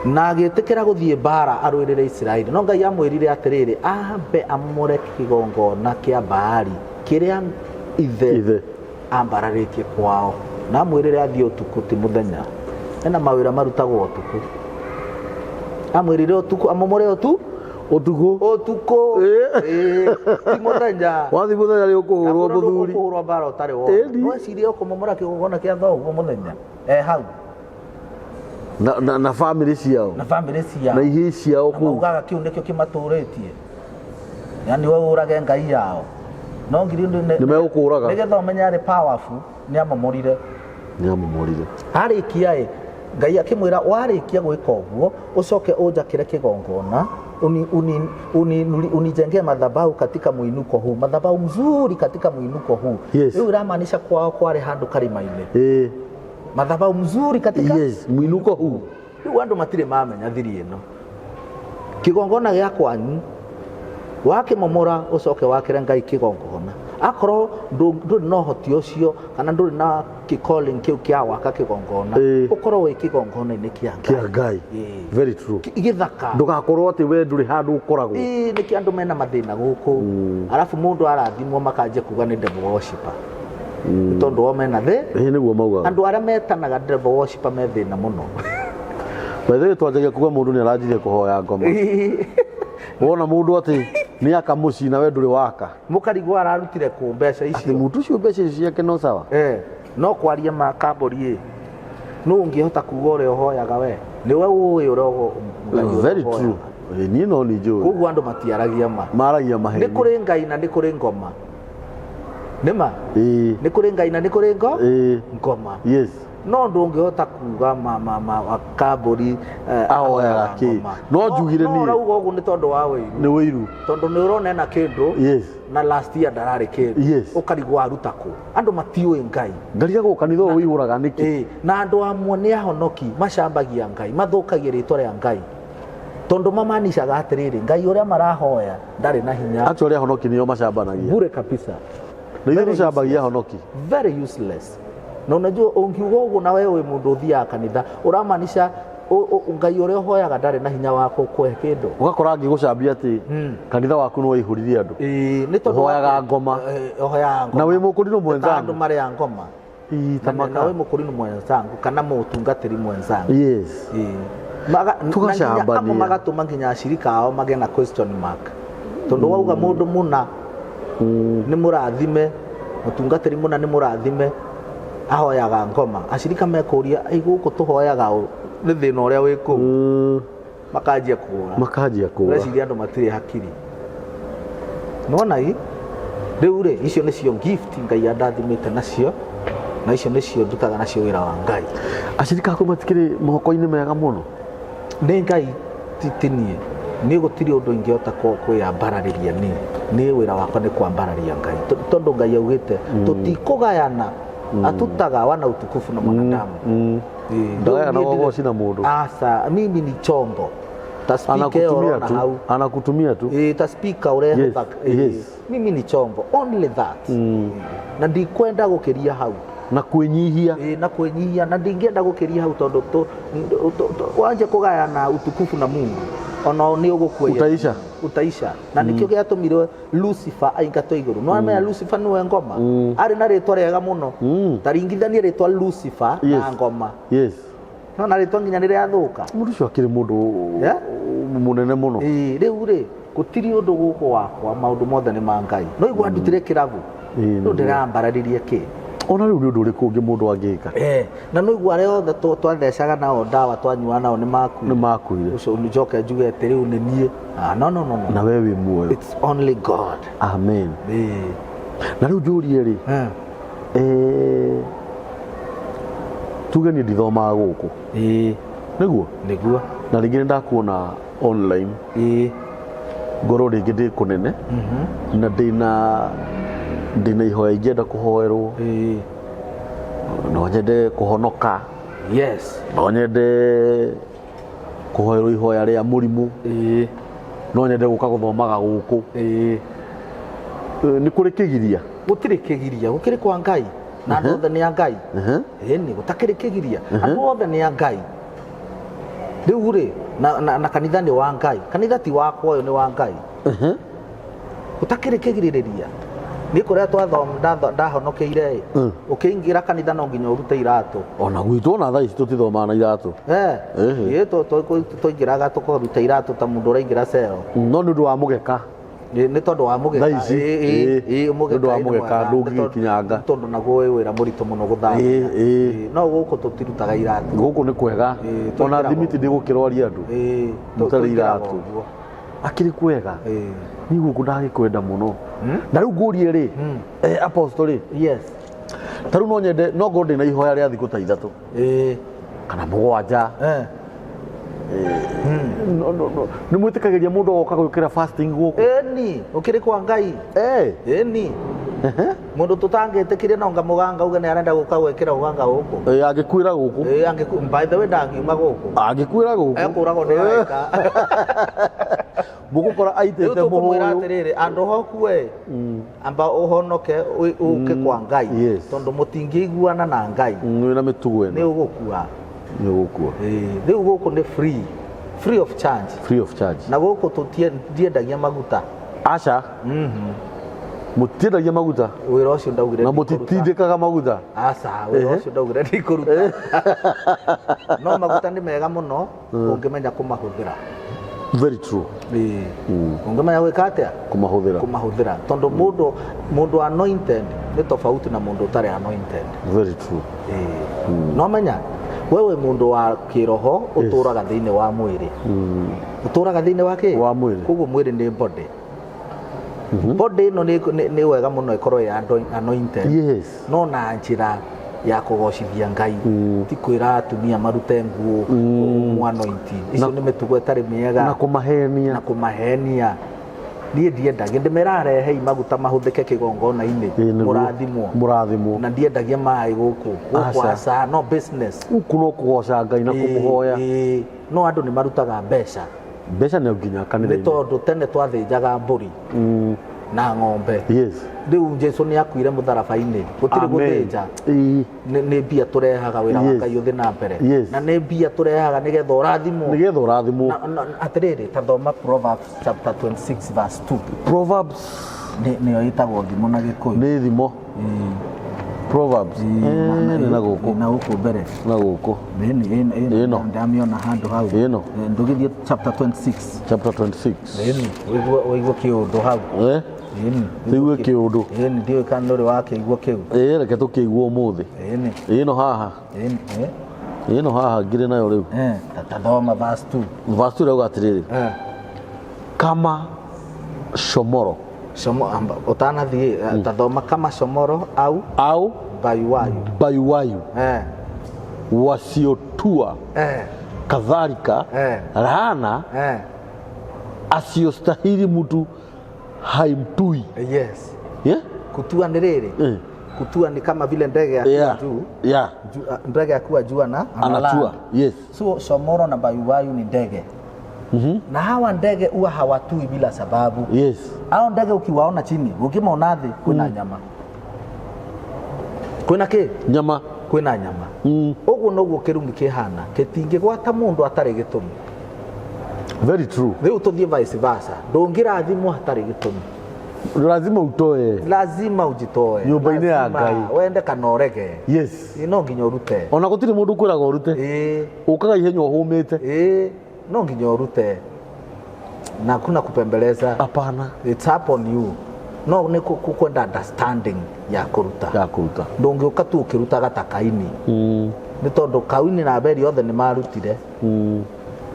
na agĩtĩkĩra gũthiĩ mbara arũĩrĩre Isiraeli. No Ngai amwĩrire atĩrĩrĩ, ambe amũre kĩgongona kĩa Baali kĩrĩa ithe, Ithe. ambararĩtie kwao, na amwĩrĩre athiĩ ũtukũ, ti mũthenya. Ena mawĩra marutagwo ũtukũ. Amwĩrire ũtukũ amomore Ũtukũ. Ũtukũ. Ĩĩ, ti mũthenya. Wathiĩ mũthenya nĩ ũkũhũrwo, mũthuri. Ũkũhũrwo mbara ũtarĩ Ĩni. wona. Wecirie ũkũmomora kĩgongona kĩa thoguo mũthenya e hau Na family ciao. Na family ciao. Na ihĩĩ ciao na kũu. Maugaga kĩu nĩkĩo kĩmatũrĩtie, yani we ũrage ngai yao no ngiri Nĩ megũkũraga. Nĩgetha ũmenye arĩ powerful, nĩ amomorire. Nĩ amomorire. Arĩkia ĩ, Ngai akĩmwĩra, warĩkia gwĩka ũguo, ũcoke ũnjakĩre kĩgongona, unijengee madhabahu katika mwinuko huu, madhabahu mzuri katika mwinuko huu. Rĩu iramaanisha kwao kwarĩ handũ karĩma-inĩ. Madhabahu mzuri katika Yes, mwinuko huu. Rĩu andũ matirĩ mamenya thiri ĩno. Kĩgongona gĩa kwanyu wakĩmomora, ũcoke wakĩre Ngai kĩgongona. Akorwo ndũrĩ na ũhoti ũcio kana ndũrĩ na calling kĩu kĩa gwaka kĩgongona, ũkorwo wĩ kĩgongona-inĩ kĩa Ngai. Kĩa Ngai. Very true. Gĩthaka. Ndũgakorwo atĩ we ndũrĩ handũ ũkoragwo. Ĩĩ, nĩkĩo andũ mena mathĩna gũkũ. Arabu mũndũ arathimwo makanjia kuga nĩ devil worshipper. Nĩ tondũ o mena thĩ. Ĩĩ, nĩguo maugaga. Andũ arĩa metanaga devil worshipper me thĩna mũno. By the way, twanjagia kuga mũndũ nĩ aranjirie kũhoya ngoma. Wona mũndũ atĩ nĩ aka mũciĩ na we ndũrĩ waka. Mũkarigwo ararutire kũ mbeca Atĩ icio. mũndũ ũcio mbeca icio ciake no sawa. No kwaria ma kambũri ĩ, nũ ũngĩhota kuga ũrĩa ũhoyaga we? Nĩwe ũĩ ũrĩa Ngai ũrĩa Very ũhoyaga. true. Ĩĩ, niĩ no nĩ njũĩ. Koguo andũ matiaragia ma. Maragia Nĩ maheni. kũrĩ Ngai na nĩ kũrĩ ngoma. Nĩ ma? Ĩĩ. Nĩ kũrĩ Ngai na nĩ kũrĩ Ĩĩ. ngoma. Yes. No ndũngĩhota kuga ma kambũri Ahoyaga kĩ? ngoma. No njugire No niĩ. ũrauga ũguo nĩ tondũ wa ũiru. Nĩ ũiru. Tondũ nĩ ũrona ena kĩndũ Yes. na last year ndararĩ kĩndũ. Yes. Ũkarigwo aruta kũ. Andũ matiũĩ Ngai. Ngarigagwo kanitha ũyũ ũihũraga nĩkĩ? Ĩĩ, na andũ amwe nĩ ahonoki macambagia Ngai, mathũkagia rĩtwa rĩa Ngai. Tondũ mamanicaga atĩrĩrĩ, Ngai ũrĩa marahoya ndarĩ na hinya. Actually ahonoki nĩo macambanagia. Bure kabisa. Na ithuĩ Very tũcambagia ahonoki. Very useless. Na unajua ũngiuga ũguo na we wĩ mũndũ ũthiaga kanitha, ũramaanisha Ngai ũrĩa ũhoyaga ndarĩ na hinya wa gũkũhe kĩndũ. Ũgakora angĩgũcambia atĩ kanitha waku nĩ waihũririe andũ. Ĩĩ, nĩ tondũ Ũhoyaga ngoma. Ũhoyaga ngoma. Na wĩ mũkũrinũ Nĩ ta mwenzangu. andũ marĩa ngoma. Ĩĩ, ta Na maka. wĩ mũkũrinũ mwenzangu kana mũtungatĩri mwenzangu. Yes. Ĩĩ. Na Tũgacambania. nginya amwe magatũma nginya acirika ao magĩe na question mark. Tondũ wauga mũndũ mũna nĩ mũrathime, mũtungatĩri mũna nĩ mũrathime, ahoyaga ngoma. Acirika mekũria, "Ĩ, gũkũ tũhoyaga ũ? Nĩ thĩna ũrĩa wĩ kũu." Makanjia kũũra. Makanjia kũũra. Ũreciria andũ matirĩ hakiri. Nona i rĩu rĩ, icio nĩcio gift Ngai andathimĩte nacio, na icio nĩcio ndutaga nacio wĩra wa Ngai. Acirika aku matikĩrĩ moko-inĩ mega mũno? Nĩ Ngai, ti niĩ. Niĩ gũtirĩ ũndũ ingĩhota kwĩyambararĩria niĩ. Niĩ wĩra wakwa nĩ kwambararia Ngai. Tondũ Ngai augĩte tũtikũgayana, hatutagawana utukufu na mwanadamu. Ĩĩ. Ndagayana Niĩ ndirĩ- ũgoci na mũndũ. Aca, mimi ni chombo. Ta speaker ĩyo Anakutumia ũrona tu. hau. Anakutumia tu. Ĩĩ, ta speaker ũrehũtha. Yes, yes. Mimi ni chombo, only that. Na ndikwenda gũkĩria hau. Na kwĩnyihia. Ĩĩ, na kwĩnyihia, na ndingĩenda gũkĩria hau tondũ wanje kũgayana utukufu na Mungu ona nĩ ũgũkua. Utaisha. Utaisha. Na nĩkĩo gĩatũmire Lucifer aingatwo igũrũ. No amenya Lucifer nĩwe ngoma, arĩ na rĩtwa rĩega mũno. Ta ringithanie rĩtwa Lucifer na ngoma. No na rĩtwa nginya nĩ rĩathũka. Mũndũ ũcio akĩrĩ mũndũ Yeah? mũnene mũno. Ĩĩ, rĩu rĩ, gũtirĩ ũndũ gũkũ wakwa, maũndũ mothe nĩ ma Ngai. No igua ndutire kĩrabu, Ĩĩ, rĩu ndĩrambararirie kĩ. Ona rĩu nĩ ũndũ ũrĩkũ ũngĩ mũndũ angĩka? Na no igua arĩa othe twathecaga nao ndawa, twanyua nao, nĩ makuire. Nĩ makuire. Ũcio njoke njuge atĩ rĩu nĩ niĩ? Ah, no, no, no, no. Na we wĩ muoyo. It's only God. Amen. Ĩĩ. Na rĩu njũrie rĩ, tuge niĩ ndithomaga gũkũ, nĩguo? Nĩguo. Na rĩngĩ nĩ ndakuona online, ngorwo rĩngĩ ndĩ kũnene na ndĩna ihoya ingĩenda kũhoerwo, no nyende kũhonoka, no nyende kũhoerwo ihoya rĩa mũrimũ, no nyende gũka gũthomaga gũkũ. Nĩ kũrĩ kĩgiria? Gũtirĩ kĩgiria, gũkĩrĩ kwa Ngai na andũ othe nĩ a Ngai. Ĩni, gũtakĩrĩ kĩgiria, andũ othe nĩ a Ngai. Rĩu rĩ, na kanitha nĩ wa Ngai, kanitha ti wakwa, ũyũ nĩ wa Ngai. Gũtakĩrĩ kĩgirĩrĩria. Niĩ kũrĩa ndahonokeire ĩ, ũkĩingĩra kanitha no nginya ũrute iratũ. Ona gwitũ ona thaa ici tũtithomaga na iratũ. Ĩ, tũingĩraga tũkaruta iratũ ta mũndũ ũraingĩra cero. No nĩ ũndũ wa mũgeka. Nĩ tondũ wa mũgeka. Thaa ici, Ĩ, ĩ, mũgeka nĩ ũndũ wa nĩ mũgeka, mwega, nĩ ndũngĩgĩkinyanga. Tondũ naguo wĩ wĩra mũritũ mũno gũthambia. Ĩ, ĩ. Ĩ, no gũkũ tũtirutaga iratũ. Gũkũ nĩ kwega. Ĩ, ona tũingĩraga thimiti ndĩgũkĩrwaria andũ Ĩ, mũtarĩ tũingĩraga iratũ. ũguo. Akĩrĩ kwega. Ĩ. Niĩ gũkũ ndagĩkwenda mũno. Na rĩu ngũrie rĩ, apostle rĩ, ta rĩu no nyende, no ngorwo ndĩna ihoya rĩa thikũ ta 3 kana 7. No, nĩ mwĩtĩkagĩria mũndũ agoka gwĩkĩra fasting gũkũ? Ĩni, ũkĩrĩ kwa Ngai. Ĩni, mũndũ tũtangĩtĩkirie no ngamũganga uge nĩ arenda gũka gwĩkĩra ũganga gũkũ. Angĩkuĩra gũkũ. Ĩ, by the way, ndangiuma gũkũ. Angĩkuĩra gũkũ. Ekũragwo nĩ araika. Mũgũkora Rĩu aitĩte tũkũmwĩra mũhũyũ. Atĩrĩrĩ, andũ hokue amba ũhonoke, ũke kwa Ngai, tondũ mũtingĩiguana na Ngai wĩna mĩtugo nĩ ĩno ũgũkua. Nĩ ũgũkua. Ĩ, rĩu gũkũ nĩ free of charge. Free of charge. Na gũkũ ndiendagia maguta. Aca, mũtiendagia maguta? Wĩra ũcio ndaugire Na ndikũruta. Mũtitindĩkaga maguta? Aca, wĩra ũcio ndaugire ndikũruta. No maguta nĩ mega mũno ũngĩmenya kũmahũthĩra. Very true. Ĩ. Ũngĩmenya gwĩka atĩa? Kũmahũthĩra. Kũmahũthĩra, tondũ mũndũ anointed nĩ tofauti na mũndũ ũtarĩ anointed. Very true. Ĩ. No menya wewe mũndũ wa kĩroho ũtũraga thĩinĩ wa mwĩrĩ, ũtũraga thĩinĩ wa kĩ? Wa mwĩrĩ. Koguo mwĩrĩ nĩ body. Body ĩno nĩ wega mũno ĩkorwo ĩ anointed, no na njĩra ya kũgocithia Ngai, ti kwĩra atumia marute nguo mwanointi. Icio nĩ mĩtugo ĩtarĩ mĩega. Na kũmahenia. Na kũmahenia. Niĩ ndiendagia, ndĩmerarehei maguta mahũthĩke kĩgongona-inĩ. Ĩ, nĩguo. Mũrathimwo. Mũrathimwo. Na ndiendagia maĩ gũkũ gũkũ. Aca. Aca, no business. Gũkũ no kũgoca Ngai na kũmũhoya. Ĩ, no andũ nĩ marutaga mbeca. Mbeca nĩ nginya Nĩ kanitha-inĩ. tondũ tene twathĩnjaga mbũri na ng'ombe. Rĩu Jesu nĩ akuire mũtharaba-inĩ, gũtirĩ Amen. gũthĩnja. Nĩ mbia tũrehaga wĩra wa Ngai ũthĩ na mbere. Na nĩ mbia tũrehaga nĩgetha ũrathimwo. Nĩgetha ũrathimwo. Na atĩrĩrĩ, ta thoma Proverbs chapter 26 verse 2. Proverbs. Nĩyo ĩtagwo Thimo na Gĩkũyũ. Nĩ Thimo. Proverbs. Nĩ na gũkũ. Na gũkũ mbere. Na gũkũ. Ĩni. Ĩno. Ndamĩona handũ hau. Ĩno. Ndũgĩthiĩ chapter 26. Chapter 26. Ĩni, ũigue kĩũndũ hau. Ĩni. Tũigue kĩũndũ. Ĩni, ndiũĩ kana nĩ ũrĩ wakĩigua kĩu. Reke tũkĩigua ũmũthĩ. Ĩni. Ĩno haha. Ĩni. Ĩno haha ngĩrĩ nayo rĩu. Ta thoma verse 2. Verse 2 ĩrauga atĩrĩrĩ, kama shomoro Shomo, ũtanathiĩ, tathoma kama shomoro au au bayuwayu. Bayuwayu wasiotua, kadhalika laana asiyostahili mtu haimtui. Yes. Yeah? Kutua nĩ rĩrĩ, kutua ni kama vile ndege akiwa juu, ndege akiwa juu ana anatua. Analand. So shomoro na bayuwayu ni ndege, na hawa ndege huwa hawatui bila sababu. Hao ndege ukiwaona chini, ukimaona thĩ kwĩna nyama. Kwĩna kĩ? Nyama. Kwĩna nyama. Ũguo noguo kĩrumi kĩhana, kĩtingĩgwata mũndũ atarĩ gĩtũmi. Very true. Rĩu tũthiĩ vice versa, ndũngĩrathimwo hatarĩ gĩtũmi. Lazima utoe. Lazima ujitoe Nyũmba-inĩ ya Lazima, Ngai. wende kana ũrege. Yes. No nginya ũrute. Ona gũtirĩ mũndũ ũkwĩraga ũrute. Ĩĩ. Ũkaga ihenya ũhũmĩte. Ĩĩ, no nginya ũrute na hakuna kupembeleza. Hapana. It's up on you. No nĩ kwenda understanding ya kũruta. Ya kũruta. Ndũngĩũka tu ũkĩrutaga ta Kaini. Nĩ tondũ Kaini na Abeli othe nĩ marutire.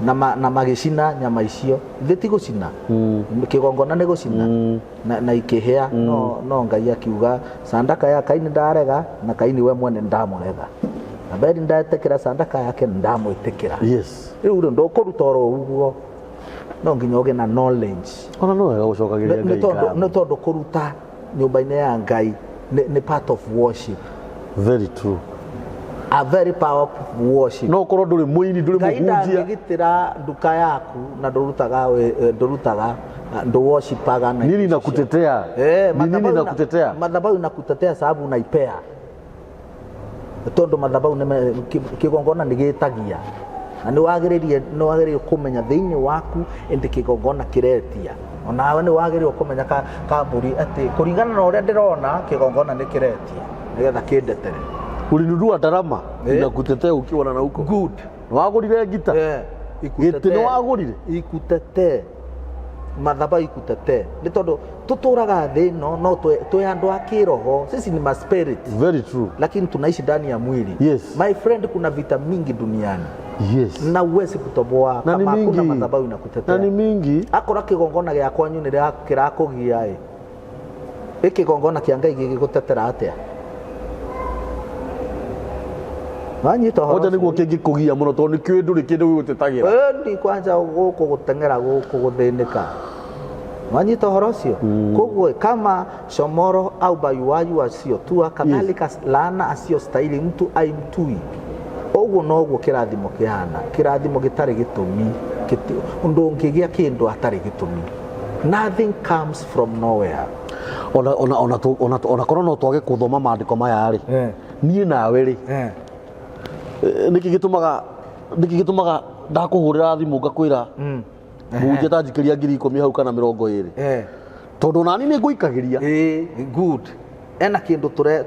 Na magĩcina nyama icio. Ithe ti gũcina. Kĩgongona nĩ gũcina. Na ikĩhĩa. No Ngai akiuga sandaka ya Kaini ndarega na Kaini we mwene ndamũrega. Abeli ndetĩkĩra sandaka yake ndamwĩtĩkĩra. Yes. Rĩu rĩ ndũkũruta oro ũguo. No nginya ũgĩe na knowledge. Ona no wega gũcokagĩria Ngai ngatho. Nĩ tondũ kũruta nyũmba-inĩ ya Ngai nĩ part of worship. Very true. A very powerful worship. No ũkorwo ndũrĩ mũini, ndũrĩ Ngai mũhunjia. ndangĩgitĩra nduka yaku na ndũrutaga ndũrutaga ndũworshipaga na Nini nakutetea? Ni nini nakutetea? Madhabahu inakutetea sababu unaipea. Tondu madhabahu kigongona nĩ gĩtagia. Na nĩ wagĩrĩire kũmenya thĩinĩ waku ĩndĩ kĩgongona kĩretia. Onawe nĩ wagĩrĩirwo kũmenya kamburi atĩ kũringana na ũrĩa ndĩrona kĩgongona nĩ kĩretia nĩgetha kĩndetere. Ulinunua ndarama inakutetea ukiwa na huko. Good. Wagũrire ngita. Gĩtĩ nĩ wagũrire. Ikutetee. Madhabahu ikutetee. Nĩ tondũ tũtũraga thĩ ĩno no twĩ andũ a kĩroho. Sisi ni ma spirit. Very true. Lakini tunaishi ndani ya mwili. Yes. My friend, kuna vita mingi duniani. Yes. Na uwezi kutoboa Na ni kama hakuna mingi. madhabahu inakutetea. Na ni mingi. Akora kigongona gĩa kwanyu nĩ kĩrakũgia ĩ. Ĩ kĩgongona kĩa Ngai gĩgĩgũtetera atĩa? Wanyita ũhoro Kwanja nĩguo ũcio? kĩngĩkũgia mũno tondũ nĩkĩũĩ ndũrĩ kĩndũ gĩgũtetagĩra. Ĩni kwanja gũkũ gũteng'era gũkũ gũthĩnĩka. Wanyita ũhoro ũcio? Koguo kama shomoro au bayuwayu asiotua kadhalika laana asiostahili mtu aimtui. Ũguo noguo kĩrathimo kĩhana. Kĩrathimo gĩtarĩ gĩtũmi. Ndũngĩgĩa kĩndũ hatarĩ gĩtũmi. Nothing comes from nowhere. Ona korwo no twage kũthoma maandĩko maya rĩ. Niĩ nawe rĩ. Nĩkĩ gĩtũmaga ndakũhũrĩra thimũ ngakwĩra mũhunjia ta njikĩria 10,000 hau kana 20? Tondũ nani nĩ ngũikagĩria. Good. Ena kĩndũ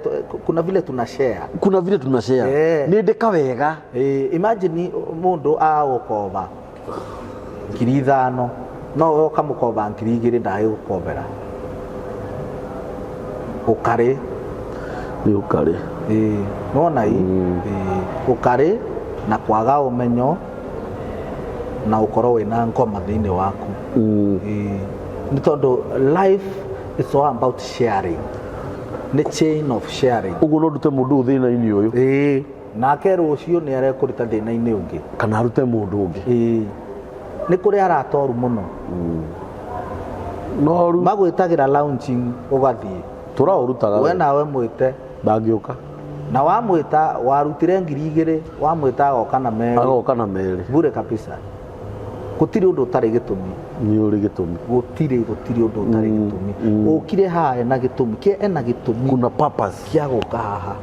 kuna vile tuna share. Kuna vile tuna share. Nĩ ndĩka wega. Imagine mũndũ agũkoba 5,000 no we ũkamũkoba 2,000 ndagĩgũkobera. Ũkarĩ. Nĩ ũkarĩ. Nĩwona ĩ? Ũkarĩ na kwaga ũmenyo na ũkorwo wĩna ngoma thĩinĩ waku. Nĩ tondũ life is all about sharing. Nĩ chain of sharing. Ũguo no ndute mũndũ ũyũ thĩna-inĩ ũyũ. Nake rũciũ nĩ arekũruta thĩna-inĩ ũngĩ. Kana arute mũndũ ũngĩ. Nĩ kũrĩ arata oru mũno. Noru. Magwĩtagĩra launching ũgathiĩ. Tũraũrutaga. We nawe mwĩte. Ndangĩũka. Na wamwĩta warutire 2,000 wamwĩta agoka na merĩ. Agoka na merĩ. Bure kabisa. Gũtirĩ ũndũ ũtarĩ gĩtũmi. Nĩ ũrĩ gĩtũmi. Gũtirĩ ũndũ ũtarĩ gĩtũmi. Ũkire haha ena gĩtũmi. Kĩ ena gĩtũmi. Kuna purpose. Kĩa gũka haha.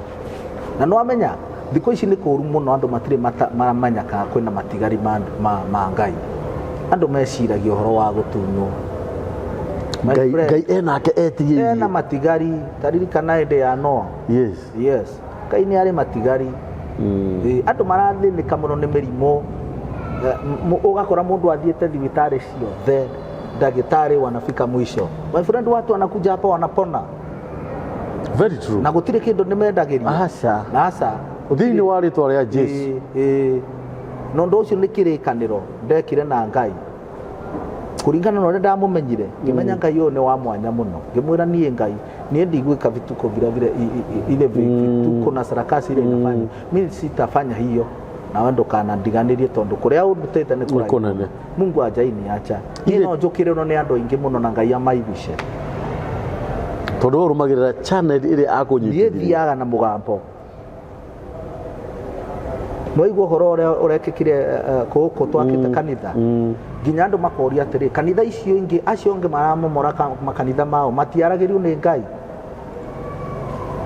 Na nĩ wamenya thikũ ici nĩ kũũru mũno andũ matirĩ maramenya kana kwĩna matigari ma Ngai. Andũ meciragia ũhoro wa gũtunywo. Ngai enake etigĩirie. Ena matigari, taririkana hĩndĩ ya Noa. Yes. Yes. Ngai nĩ arĩ matigari. Andũ marathĩnĩka mũno nĩ mĩrimũ. Ũgakora mũndũ athiĩte thibitarĩ ciothe, ndagĩtarĩ wanafika mwisho. My friend, watu wanakuja hapa wanapona. Very true. Na gũtirĩ kĩndũ nĩmendagĩria. Aca. Aca. Thĩinĩ wa rĩtwa rĩa Jesu. Na ũndũ ũcio nĩ kĩrĩkanĩro ndekire na Ngai. Kũringana na ũrĩa ndamũmenyire, ngĩmenya Ngai ũyũ nĩ wa mwanya mũno. Ngĩmwĩra niĩ Ngai, niĩ ndigwĩka vituko vile vile ile vituko na sarakasi ile inafanya. Mimi sitafanya hiyo. Nawe ndũkanandiganĩrie tondũ kũrĩa ũndutĩte nĩ kũraihu. Kũnene. Mungu hajainiacha. Niĩ no njũkĩrĩrwo nĩ andũ aingĩ mũno na Ngai amaibice. Tondũ we ũrũmagĩrĩra channel ĩrĩa akũnyitithĩria. Niĩ thiaga na mũgambo. Nĩwaigua ũhoro ũrĩa ũrekĩkire gũkũ twakĩte kanitha. Nginya andũ makoria atĩrĩ, kanitha icio ingĩ, acio angĩ maramomora makanitha mao, matiaragĩrio nĩ Ngai.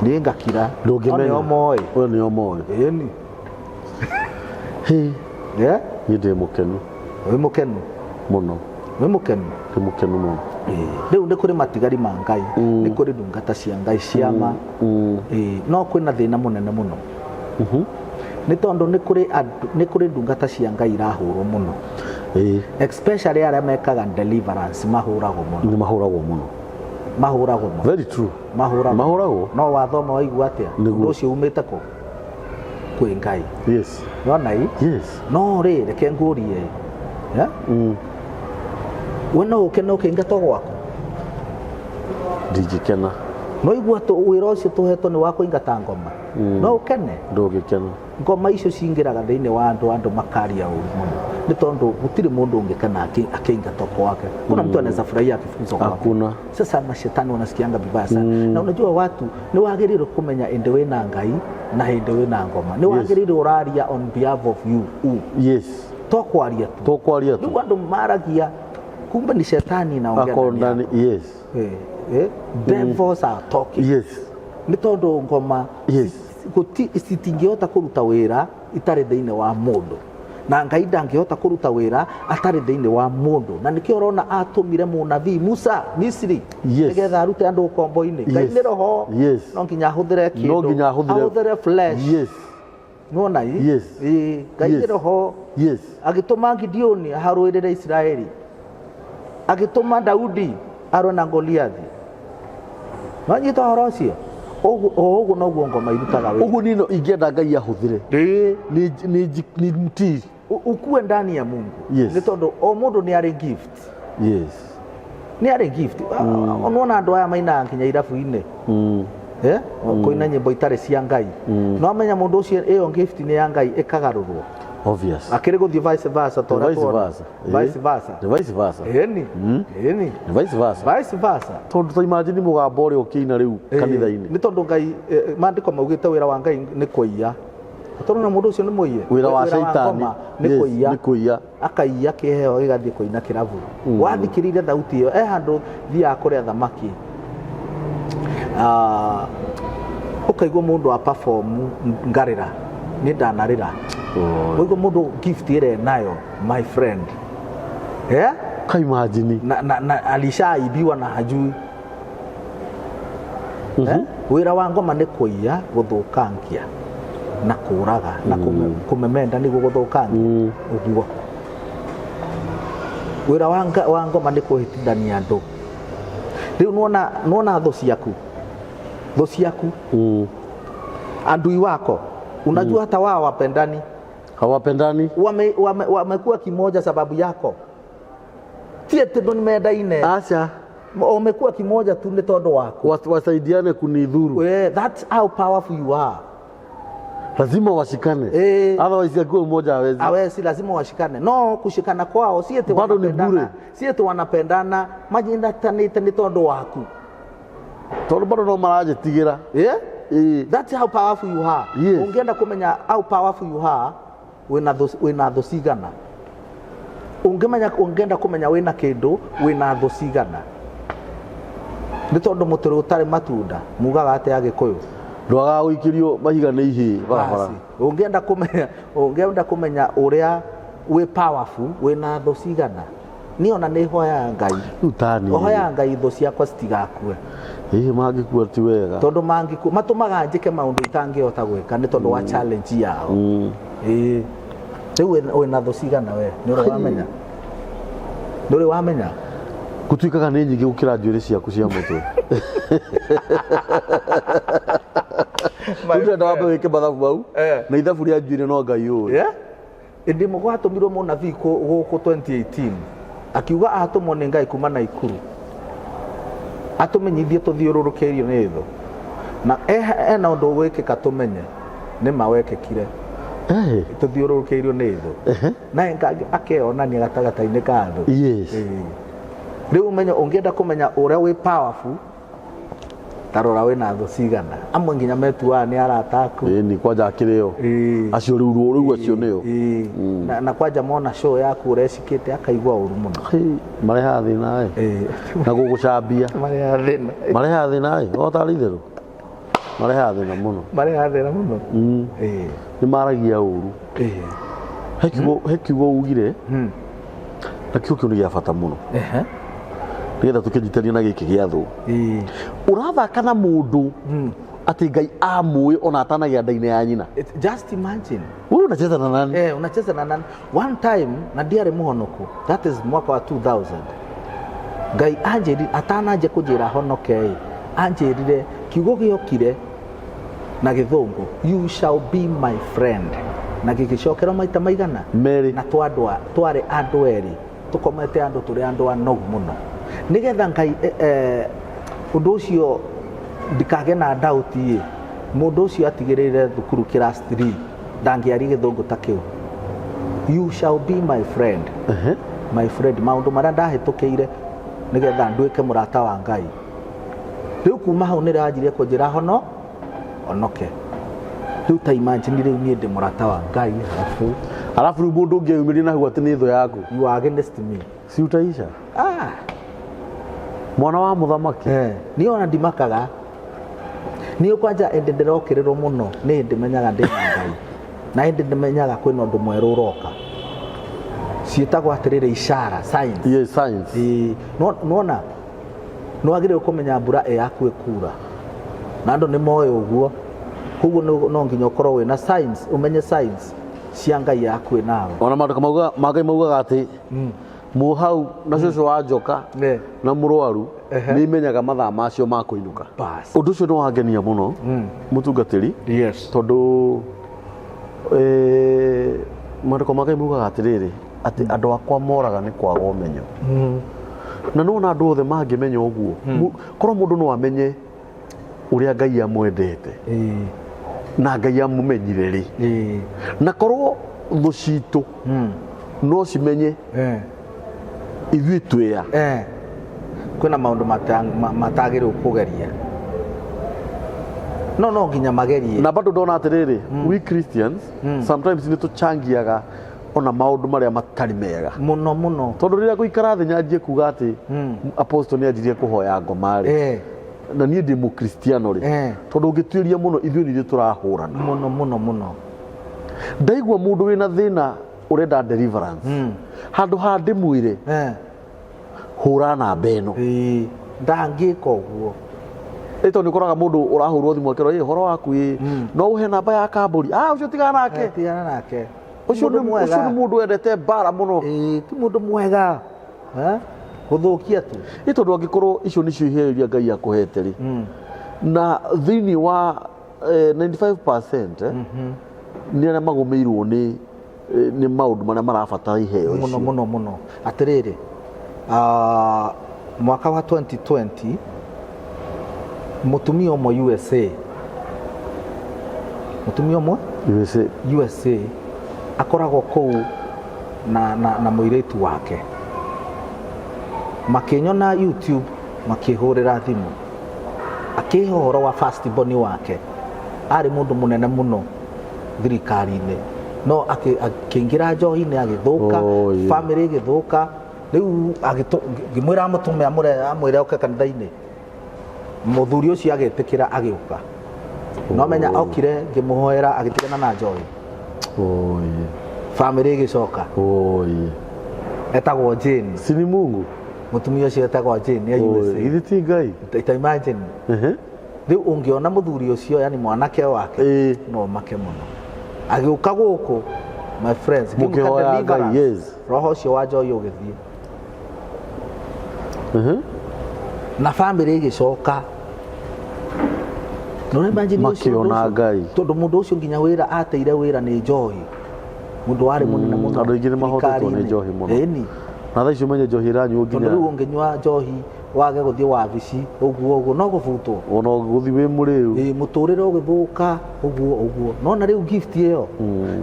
Niĩ ngakira. Ndũngĩmenya. No nĩo moĩ. We nĩo moĩ. Ĩni. Hĩ, Yeah? niĩ ndĩ mũkenu Wĩ mũkenu. mũno. Wĩ mũkenu. Ndĩ mũkenu mũno. Rĩu nĩ kũrĩ matigari ma Ngai, nĩ kũrĩ ndungata cia Ngai ciama. Ĩĩ, no kwĩna thĩna mũnene mũno. Nĩ tondũ nĩ kũrĩ andũ, nĩ kũrĩ ndungata cia Ngai irahũrwo mũno. Ĩĩ, Especially arĩa mekaga deliverance mahũragwo mũno. nĩ mahũragwo mũno. Mahũragwo mũno. Very true. Mahũragwo. Mahũragwo? No wathoma waigua atĩa? Nĩguo. Ũndũ ũcio umĩte kũ? Kwĩ Ngai. Yes. Nona i? Yes. No rĩ, reke ngũrie. Yeah? We no ũkene ũkĩingatwo gwaku? Ndingĩkena. No igua wĩra ũcio tũhetwo nĩ wa kũingata ngoma. No ũkene? Ndũngĩkena. Ngoma icio cingĩraga thĩinĩ wa andũ, andũ makaria ũru mũno. Nĩ tondũ gũtirĩ mũndũ ũngĩkena akĩingatwo kwake. Kuna mtu anaweza furahia akifukuzwa kwake. Hakuna. Sasa mashetani wanasikianga vibaya sana. Na unajua watu nĩ wagĩrĩirwo kũmenya ĩndĩ wĩna Ngai na hĩndĩ wĩna ngoma. Nĩ wagĩrĩirwo ũraria on behalf of you. Yes. To kwaria tu. To kwaria tu. Rĩu andũ maragia kumbe ni shetani inaongea Ako ndani ndani. Yes. yako. Eh, eh, devils are talking. Yes. Nĩ tondũ ngoma Yes. citingĩhota kũruta wĩra itarĩ thĩinĩ wa mũndũ, na Ngai ndangĩhota kũruta wĩra atarĩ thĩinĩ wa mũndũ, na nĩkĩo ũrona atũmire mũnabii Musa Misiri Yes. nĩgetha arute andũ ũkombo-inĩ. Ngai Yes. nĩ roho, Yes. no nginya ahũthĩre kĩndũ, No nginya ahũthĩre, ahũthĩre flesh. Yes. Nĩwona i? Yes. Ĩĩ, Ngai nĩ Yes. roho. Yes. Agĩtũma Gideoni arũĩrĩre Isiraeli, agĩtũma Daudi arũe na Goliathi. Nonyita ũhoro ũcio? Ũguo o ũguo noguo ngoma irutaga wĩra. Ũguo niĩ no ingĩenda Ngai ahũthĩre. Ĩĩ. Ni mtii. Ukue ndani ya Mungu. Yes. Nĩ tondũ o mũndũ nĩ arĩ gift. Yes. Nĩ arĩ gift. Nĩwona andũ aya mainaga nginya irabu-inĩ. Eh? Kũina nyĩmbo itarĩ cia Ngai. No amenya mũndũ ũcio ĩyo gift nĩ ya Ngai ĩkagarũrwo. Obvious. Akĩrĩ gũthiĩ vice versa ta ũrĩa Vice tuona. versa. Vice versa. Ni vice versa. Ĩni. Ĩni. Ni vice versa. Vice versa. Tondũ ta imagine mũgambo ũrĩa ũkĩina rĩu kanitha-inĩ. Nĩ tondũ Ngai, maandĩko maugĩte wĩra wa Ngai nĩ kũiya. Tondũ na mũndũ ũcio nĩ mũiye. Wĩra wa caitani ngoma nĩ Yes, kũiya. nĩ kũiya. Akaiya kĩheo gĩgathiĩ kũina kĩrabu. Wathikĩrĩria thauti ĩyo, e handũ thiaga kũrĩa thamaki. Ah, ũkaigua mũndũ a perform ngarĩra. Nĩ ndanarĩra. Oh. Ũkaigua mũndũ gift ĩrĩa enayo, my friend. Yeah? Ka imagine. Na alishaibiwa na hajui. Eh? Wĩra wa ngoma nĩ kũiya, gũthũkangia na kũraga na kũmemenda nĩguo gũthũkangia ũguo. Wĩra wa ngoma nĩ kũhĩtithania andũ. Rĩu nĩwona thũ ciaku, thũ ciaku, adui wako, unajua hata wao wapendani. Hawapendani. Wamekuwa kimoja sababu yako. Ti atĩ ndũ nĩmendaine. Aca. Wamekuwa kimoja tu nĩ tondũ waku. Wasaidiane kunidhuru. Yeah, that's how powerful you are. Lazima washikane. Otherwise akiwa mmoja hawezi. Hawezi, lazima washikane. No kushikana kwao si eti Bado ni wanapendana. bure. Si eti wanapendana, manyitanĩte nĩ tondũ waku. Tondũ bado no maranjĩtigĩra. Yeah? Ĩĩ. That's how powerful you are. Yes. Ũngĩenda kũmenya how powerful you are, wĩna thũ cigana. Ũngĩmenya, ũngĩenda kũmenya wĩna kĩndũ, wĩna thũ cigana. Nĩ tondũ mũtĩ ũtarĩ matunda, mugaga atĩa Agĩkũyũ? Ndwagaga gũikĩrio mahiga nĩ ihĩĩ barabara. Basi. Ũngĩenda kũmenya ũrĩa wĩ powerful, wĩna thũ cigana. Niĩ ona nĩ hoyaga Ngai. Rĩu ta niĩ. Hoyaga Ngai thũ ciakwa citigakue. Ĩĩ, mangĩkua ti wega. Tondũ mangĩkua, matũmaga njĩke maũndũ itangĩhota gwĩka nĩ tondũ wa challenge yao. Ĩĩ. Rĩu wĩna thũ cigana we? Nĩ ũrĩ wamenya? Nĩ ũrĩ wamenya? Gũtuĩkaga nĩ nyingĩ gũkĩra njuĩrĩ ciaku cia mũtwe. Rĩu ndĩrenda wambe wĩke mathabu mau. Na ithabu rĩa njuĩrĩ no Ngai ũĩ. Yeah? Ĩndĩ ĩmwe gwatũmirwo mũnabii gũkũ 2018 akiuga atũmwo nĩ Ngai kuma Naikuru atũmenyithie tũthiũrũrũkĩirio nĩ thũ, na ena ũndũ ũgwĩkĩka tũmenye nĩ ma wekĩkire. Tũthiũrũrũkĩirio nĩ thũ. Na akeyonania gatagatĩ-inĩ ka thũ. Yes. Rĩu ũmenye, ũngĩenda kũmenya ũrĩa wĩ powerful, ta rora wĩna thũ cigana. Amwe nginya metuaga nĩ arata aku. Ĩĩ, ni kwanja akĩrĩ o. Acio rĩu rĩu acio nĩo. Na kwanja mona show yaku ũrecikĩte akaigua ũru mũno. Hĩ, marehaga thĩna ĩ. Na gũgũcambia. Marehaga thĩna. Marehaga thĩna ĩ, o tarĩ itherũ. Marehaga thĩna mũno. Marehaga thĩna mũno. Ĩĩ. Nĩ maragia ũru. Ĩĩ. He kiugo ugire na kiugo kĩu nĩ gĩa bata mũno nĩgetha tũkĩnyitania na gĩkĩ gĩa thũ. Ĩĩ. Ũrathaka na mũndũ atĩ Ngai amũĩ ona atanagĩa nda-inĩ ya nyina. Just imagine. Wewe unacheza na nani? Eh, unacheza na nani? One time na ndiarĩ mũhonoku, that is mwaka wa 2000, Ngai anjĩrire atananjia kũnjĩra honoke ĩ, anjĩrire kiugo gĩokire na gĩthũngũ, "You shall be my friend," na gĩgĩcokerwo maita maigana? Merĩ. Na twarĩ andũ erĩ tũkomete, andũ tũrĩ andũ anogu mũno, nĩgetha Ngai ũndũ ũcio ndikage na doubt ĩ, mũndũ ũcio atigĩrĩire thukuru class 3, ndangĩaria gĩthũngũ ta kĩu, "You shall be my friend." My friend, maũndũ marĩa ndahĩtũkĩire nĩgetha nduĩke mũrata wa Ngai. Rĩu kuma hau nĩ ranjirie kũnjĩra honoke. Rĩu ta imagine, rĩu niĩ ndĩ mũrata wa Ngai, halafu Alafu rĩu mũndũ ũngĩ eyumĩrie na hau atĩ nĩ thũ yaku, you are against me. Si utaisha? Ah. Mwana wa mũthamaki. Eh, niĩ ona ndimakaga. Niĩ kwanja ĩndĩ ndĩrokĩrĩrwo mũno, nĩ hĩndĩ menyaga ndĩ na Ngai, na hĩndĩ ndĩmenyaga kwĩna ũndũ mwerũ ũroka. Ciĩtagwo atĩrĩrĩ, ishara, signs. Yes, science. Ĩĩ, nona nĩ wagĩrĩirwo kũmenya mbura ĩ yaku ĩkura, na andũ nĩ moĩ ũguo. Koguo no nginya ũkorwo wĩna signs, ũmenye signs cia Ngai yaku ĩ nawe. Ona maandĩko mauga ma Ngai maugaga atĩ mũhau na cũcũ wa njoka na mũrwaru nĩ imenyaga mathaa macio ma kũinũka. Bas. Ũndũ ũcio nĩ wangenia mũno, mũtungatĩri, tondũ maandĩko ma Ngai maugaga atĩrĩrĩ, atĩ andũ akwa moraga nĩ kwaga ũmenyo. Na nona andũ othe mangĩmenya ũguo, korwo mũndũ no amenye ũrĩa Ngai amwendete na Ngai amũmenyire rĩ, na korwo thũ citũ no cimenye ithuĩ twĩa. Kwĩna maũndũ matagĩrĩirwo kũgeria, no nginya magerie. Na bado ndona atĩrĩrĩ, we Christians sometimes nĩ tũchangiaga ona maũndũ marĩa matarĩ mega. Mũno mũno. Tondũ rĩrĩa ngũikara thĩ nyanjie kuga atĩ apostle nĩ anjirie kũhoya ngoma rĩ, na niĩ ndĩ mũkristiano rĩ, tondũ ũngĩtuĩria mũno, ithuĩ nĩ ithuĩ tũrahũrana. Mũno mũno mũno. Ndaigua mũndũ wĩna thĩna ũrenda deliverance, handũ ha ndĩmwĩre hũra namba ĩno. Ĩĩ, ndangĩka ũguo. Ĩ tondũ nĩ ũkoraga mũndũ ũrahũrwo thimũ akĩrwo, "Ĩ, ũhoro waku ĩ, no ũhe namba ya kambũri?" Ah, ũcio tigana nake. Tigana nake. Ũcio Mũndũ nĩ mwega. ũcio nĩ mũndũ wendete mbara mũno. Ĩĩ, ti mũndũ mwega. Eh? Gũthũkia tu. Ĩ tondũ angĩkorwo icio nĩcio iheo iria Ngai akũhete rĩ, na thĩinĩ wa 95% nĩ arĩa magũmĩirwo nĩ maũndũ marĩa marabatara iheo Mũno. icio. Mũno mũno. Atĩrĩrĩ, mwaka wa 2020, mũtumia ũmwe USA, mũtumia ũmwe USA. USA, akoragwo kũu na mũirĩtu wake, makĩnyona YouTube, makĩhũrĩra thimũ, akĩhe ũhoro wa first born wake. Arĩ mũndũ mũnene mũno thirikari-inĩ, no akĩingĩra njohi-inĩ, agĩthũka. Oh, yeah. Family ĩgĩthũka. Rĩu ngĩmwĩra amũtũme, amwĩre oke kanitha-inĩ. Mũthuri ũcio agĩtĩkĩra, agĩũka. No menya okire, ngĩmũhoera, agĩtigana na njohi. Oh, yeah. Family ĩgĩcoka. Oh, yeah. Etagwo Jane. Si ni Mungu? Mũtumia ũcio etagwo Jane ya Oh, USA. githĩ ti Ngai? Ta imagine. Rĩu ũngĩona mũthuri ũcio, yani mwanake wake, no make mũno. Agĩũka gũkũ, my friends, ngĩmwĩka Mũkĩhoya Ngai, deliverance. Roho ũcio wa njohi ũgĩthiĩ na family ĩgĩcoka. No imagine ũcio ũndũ Makĩona ũcio. Ngai. Tondũ mũndũ ũcio nginya wĩra ateire wĩra nĩ njohi, mũndũ warĩ mũnene mũno Andũ aingĩ nĩ mahotetwo nĩ thirikari-inĩ. njohi mũno. Ĩni. Na thaa ici ũmenye njohi ĩranyuo Tondũ nginya rĩu ũngĩnyua njohi wage gũthiĩ wabici ũguo ũguo, no gũbutwo. Ona gũthiĩ wĩ mũrĩu. Ĩĩ, mũtũrĩre ũgĩthũka ũguo ũguo. Nona rĩu gift ĩyo,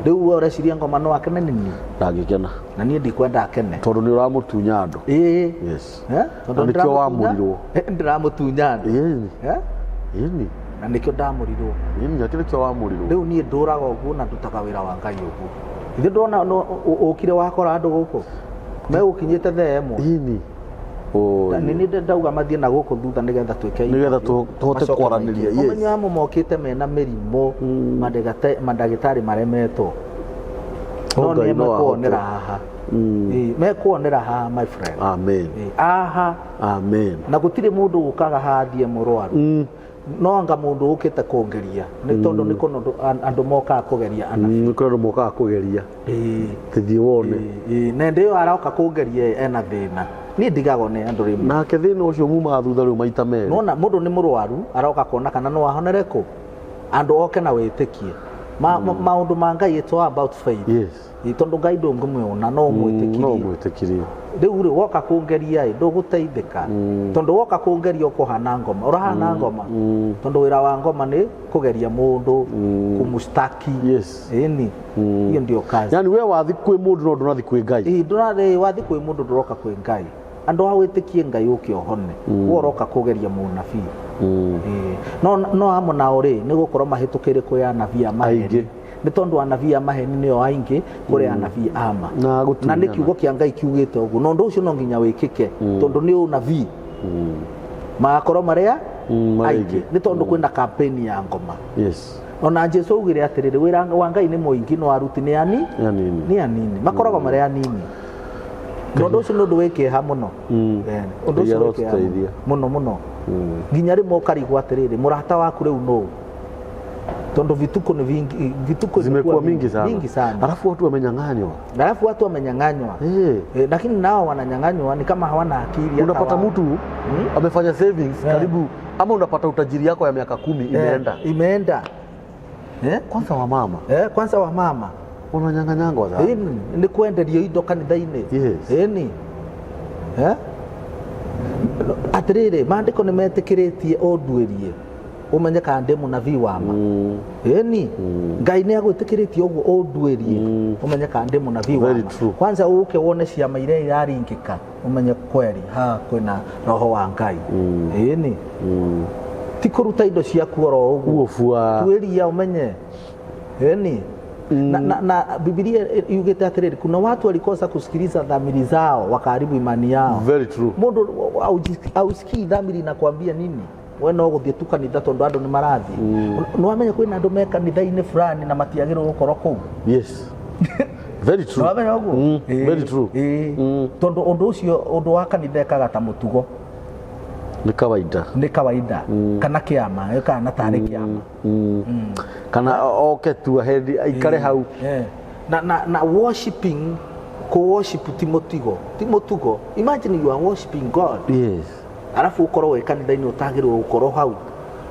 rĩu we ũreciria ngoma no akene nĩ niĩ? Ndangĩkena. Na niĩ ndikwenda akene. Tondũ nĩ ũramũtunya andũ. Ĩĩ. Yes. Eh? Tondũ Na nĩkĩo wamũrirwo. Ndĩramũtunya andũ. Ĩni. Eh? Ĩni. Na nĩkĩo ndamũrirwo. Ĩni, akĩrĩ kĩo wamũrirwo. Rĩu niĩ ndũraga ũguo na ndutaga wĩra wa Ngai ũguo. Ithe ndona ũkire wakora andũ gũkũ megũkinyĩte thaa 1. Ĩni. Oi. Nĩ nĩ ndauga mathiĩ na gũkũ thutha nĩgetha twĩke Nĩgetha interview. tũhote Macoke kwaranĩria, maingĩ. yes. Ũmenye amwe mokĩte mena mĩrimũ mandagĩtarĩ maremetwo Oh, no Ngai nĩ no ahote. mekuonera haha. Ĩĩ, mekuonera haha, my friend. Amen. Ĩĩ, haha. Amen. Na gũtirĩ mũndũ ũkaga haha athiĩ mũrwaru. No anga mũndũ ũkĩte kũngeria, nĩ tondũ nĩ kũno andũ mokaga kũgeria anabii. Nĩ kũrĩ andũ mokaga kũgeria. Ĩĩ. Tĩthiĩ wone. Ĩĩ, na ĩndĩ ĩyo aroka kũngeria ena thĩna, niĩ ndigagwo nĩ andũ rĩmwe. Nake thĩna ũcio mumaga thutha rĩu maita merĩ. Nona mũndũ nĩ mũrwaru, aroka kuona kana no ahonere kũ andũ oke na wĩtĩkie. Maũndũ ma Ngai, it's all about faith. Ĩĩ, tondũ Ngai ndũngĩmwona, no No ũmwĩtĩkirie. Ũmwĩtĩkirie. Rĩu rĩ, woka kũngeria ĩ, ndũgũteithĩka, tondũ woka kũngeria ũkũhana ngoma, ũrahana ngoma, tondũ wĩra wa ngoma nĩ kũgeria mũndũ, kũmũstaki. Ĩni, hiyo ndio kazi. Yani we wathi kwĩ mũndũ no ndũnathi kwĩ Ngai. Ĩĩ, ndũrarĩ wathi kwĩ mũndũ, ndũroka kwĩ Ngai. Andũ a wĩtĩkie Ngai ũke ũhone, we ũroka kũgeria mũnabii. Ĩĩ. No amwe nao rĩ, nĩ gũkorwo mahĩtũkĩire kwĩ anabii a maheni. Aingĩ. Nĩ tondũ anabii a maheni nĩo aingĩ kũrĩ anabii ama. Na gũtunyana. Na nĩ kiugo kĩa Ngai kiugĩte ũguo, na ũndũ ũcio no nginya wĩkĩke, tondũ nĩ ũnabii magakorwo marĩa marĩa aingĩ, aingĩ. Nĩ tondũ kwĩna kampeni ya ngoma. Ona Jesu augire atĩrĩrĩ, wĩra wa Ngai nĩ mũingĩ, no aruti nĩ ani Nĩ anini. Nĩ anini, makoragwo marĩ anini, na ũndũ ũcio nĩ ũndũ wĩ kĩeha mũno. Eh, ũndũ Ngai ũcio wĩ kĩeha arotũteithia. mũno mũno, nginya rĩmwe ũkarigwo atĩrĩrĩ, mũrata waku rĩu nũ? Tondũ vituko ni vingi, vituko Zimekuwa mingi sana. Mingi sana. Alafu watu wamenyang'anywa. Alafu watu wamenyang'anywa. Eh. Eh, lakini nao wananyang'anywa ni kama hawana akili hata Unapata wao. mtu amefanya savings karibu, ama unapata utajiri yako ya miaka 10 imeenda. Eh, imeenda, eh? Kwanza wamama Eh, kwanza wamama wananyang'anyangwa sana. Ĩni, nĩ kwenderio indo kanitha-inĩ. Yes. Ĩni. Eh? Atĩrĩrĩ, maandĩko nĩ metĩkĩrĩtie ũnduĩrie ũmenye kana ndĩ mũnabii wa ma. Ĩni, Ngai nĩ agwĩtĩkĩrĩtie ũguo, ũnduĩrie ũmenye kana ndĩ mũnabii wa Very ma. true. Kwanza ũke wone ciama iria iraringĩka, ũmenye kweri haha kwĩna roho wa Ngai. Ĩni, ti kũruta indo ciaku oro ũguo. Uo fua. Tuĩria ũmenye. Ĩni, na Biblia yugĩte atĩrĩrĩ, kuna watu walikosa kusikiliza dhamiri zao, wakaharibu imani yao. Very true. Mũndũ ausikii dhamiri inakwambia nini, we no gũthiĩ tu kanitha tondũ andũ nĩ marathiĩ. Nĩ wamenya kwĩna andũ me kanitha-inĩ fulani na matiagĩrĩirwo gũkorwo kũu. Yes. Very true. Nĩ wamenya ũguo? Ĩĩ. Very true. Ĩĩ. Tondũ ũndũ ũcio, ũndũ wa kanitha ĩkaga ta mũtugo. Ni kawaida. Nĩ kawaida kana kĩama, ĩkaga na tarĩ kĩama. Kana oke tu ahendi aikare hau. Eh. Na worshiping, ku worship ti mũtigo, ti mũtugo. Imagine you are worshiping God, arabu ũkorwo wĩ kanitha-inĩ ũtagĩrĩirwo gũkorwo hau,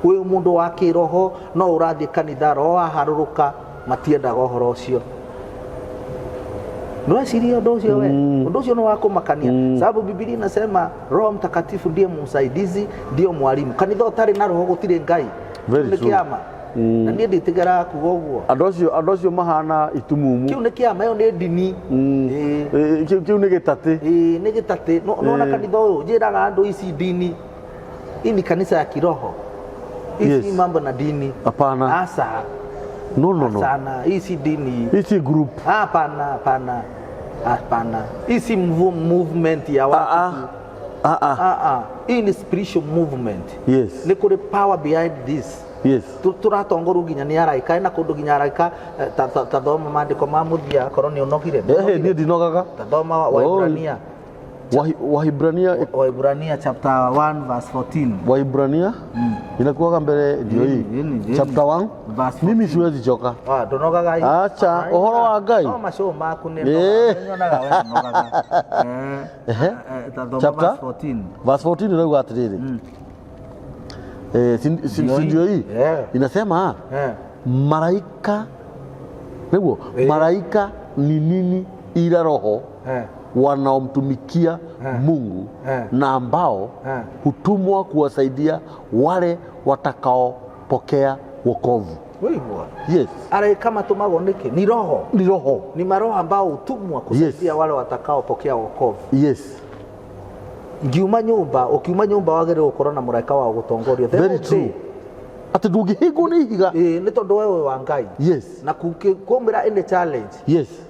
wĩ mũndũ wa kĩroho, no ũrathiĩ kanitha, roho waharũrũka, matiendaga ũhoro ũcio. Nĩweciria ũndũ ũcio we? Ũndũ ũcio nĩ wa kũmakania, sababu Biblia inasema Roho Mtakatifu ndiye msaidizi, ndiyo mwalimu. Kanitha ũtarĩ na roho gũtirĩ Ngai. Very Nĩ true. kĩama, na niĩ nditigĩraga kuga ũguo. Andũ acio mahana itumumu. Kĩu nĩ kĩama, ĩyo nĩ ndini. Ĩĩ. Eh, kĩu nĩ gĩtatĩ. Ĩĩ, nĩ gĩtatĩ. Nona Ĩĩ. kanitha ũyũ, njĩraga andũ, ici ndini, hii ni kanisa ya kiroho, hii si mambo na dini. Hapana. Asa. No, no, no. Sana, hii si dini. Hii si group. Hapana, hapana, hapana, hii si movement ya Ah, watu. ah. Ah, ah. Ah, ah. Hii ni spiritual movement. Nĩ kũrĩ power behind this. Tũratongorwo nginya nĩ araika na kũndũ nginya araika. Eh, ta thoma maandĩko ma mũthia akorwo nĩ ũnogire. Eh, niĩ ndinogaga. Ta thoma Waibrania. Wahibrania. Waibrania chapter 1 verse 14. Waibrania inakuwaga mbere ndio hii. Yini. Chapter 1. Verse Mimi siwezi choka. Ah, ndunogaga. Acha, ũhoro wa Ngai. No macio maku nĩ nyonaga we ndogaga. Ehe. Eh, ta thoma Chapter? verse 14. Verse 14 inauga atĩrĩrĩ, eh, Ndio si hii. ndio hii? Yeah. Inasema malaika nĩguo, malaika ni nini ila roho wanaomtumikia Mungu na ambao hutumwa kuwasaidia wale watakaopokea wokovu. Wĩigua? Yes. Araika matũmagwo nĩkĩ? Ni roho. Ni roho. Ni maroho ambao hutumwa kusaidia wale watakaopokea wokovu. Ngiuma nyũmba, ũkiuma nyũmba wagĩrĩirwo gũkorwo na mũraika wa gũtongoria. The Very whole true. day. Atĩ ndũngĩhĩngwo nĩ ihiga. Ĩĩ, nĩ tondũ wewe wa Ngai. Na kumĩra any challenge,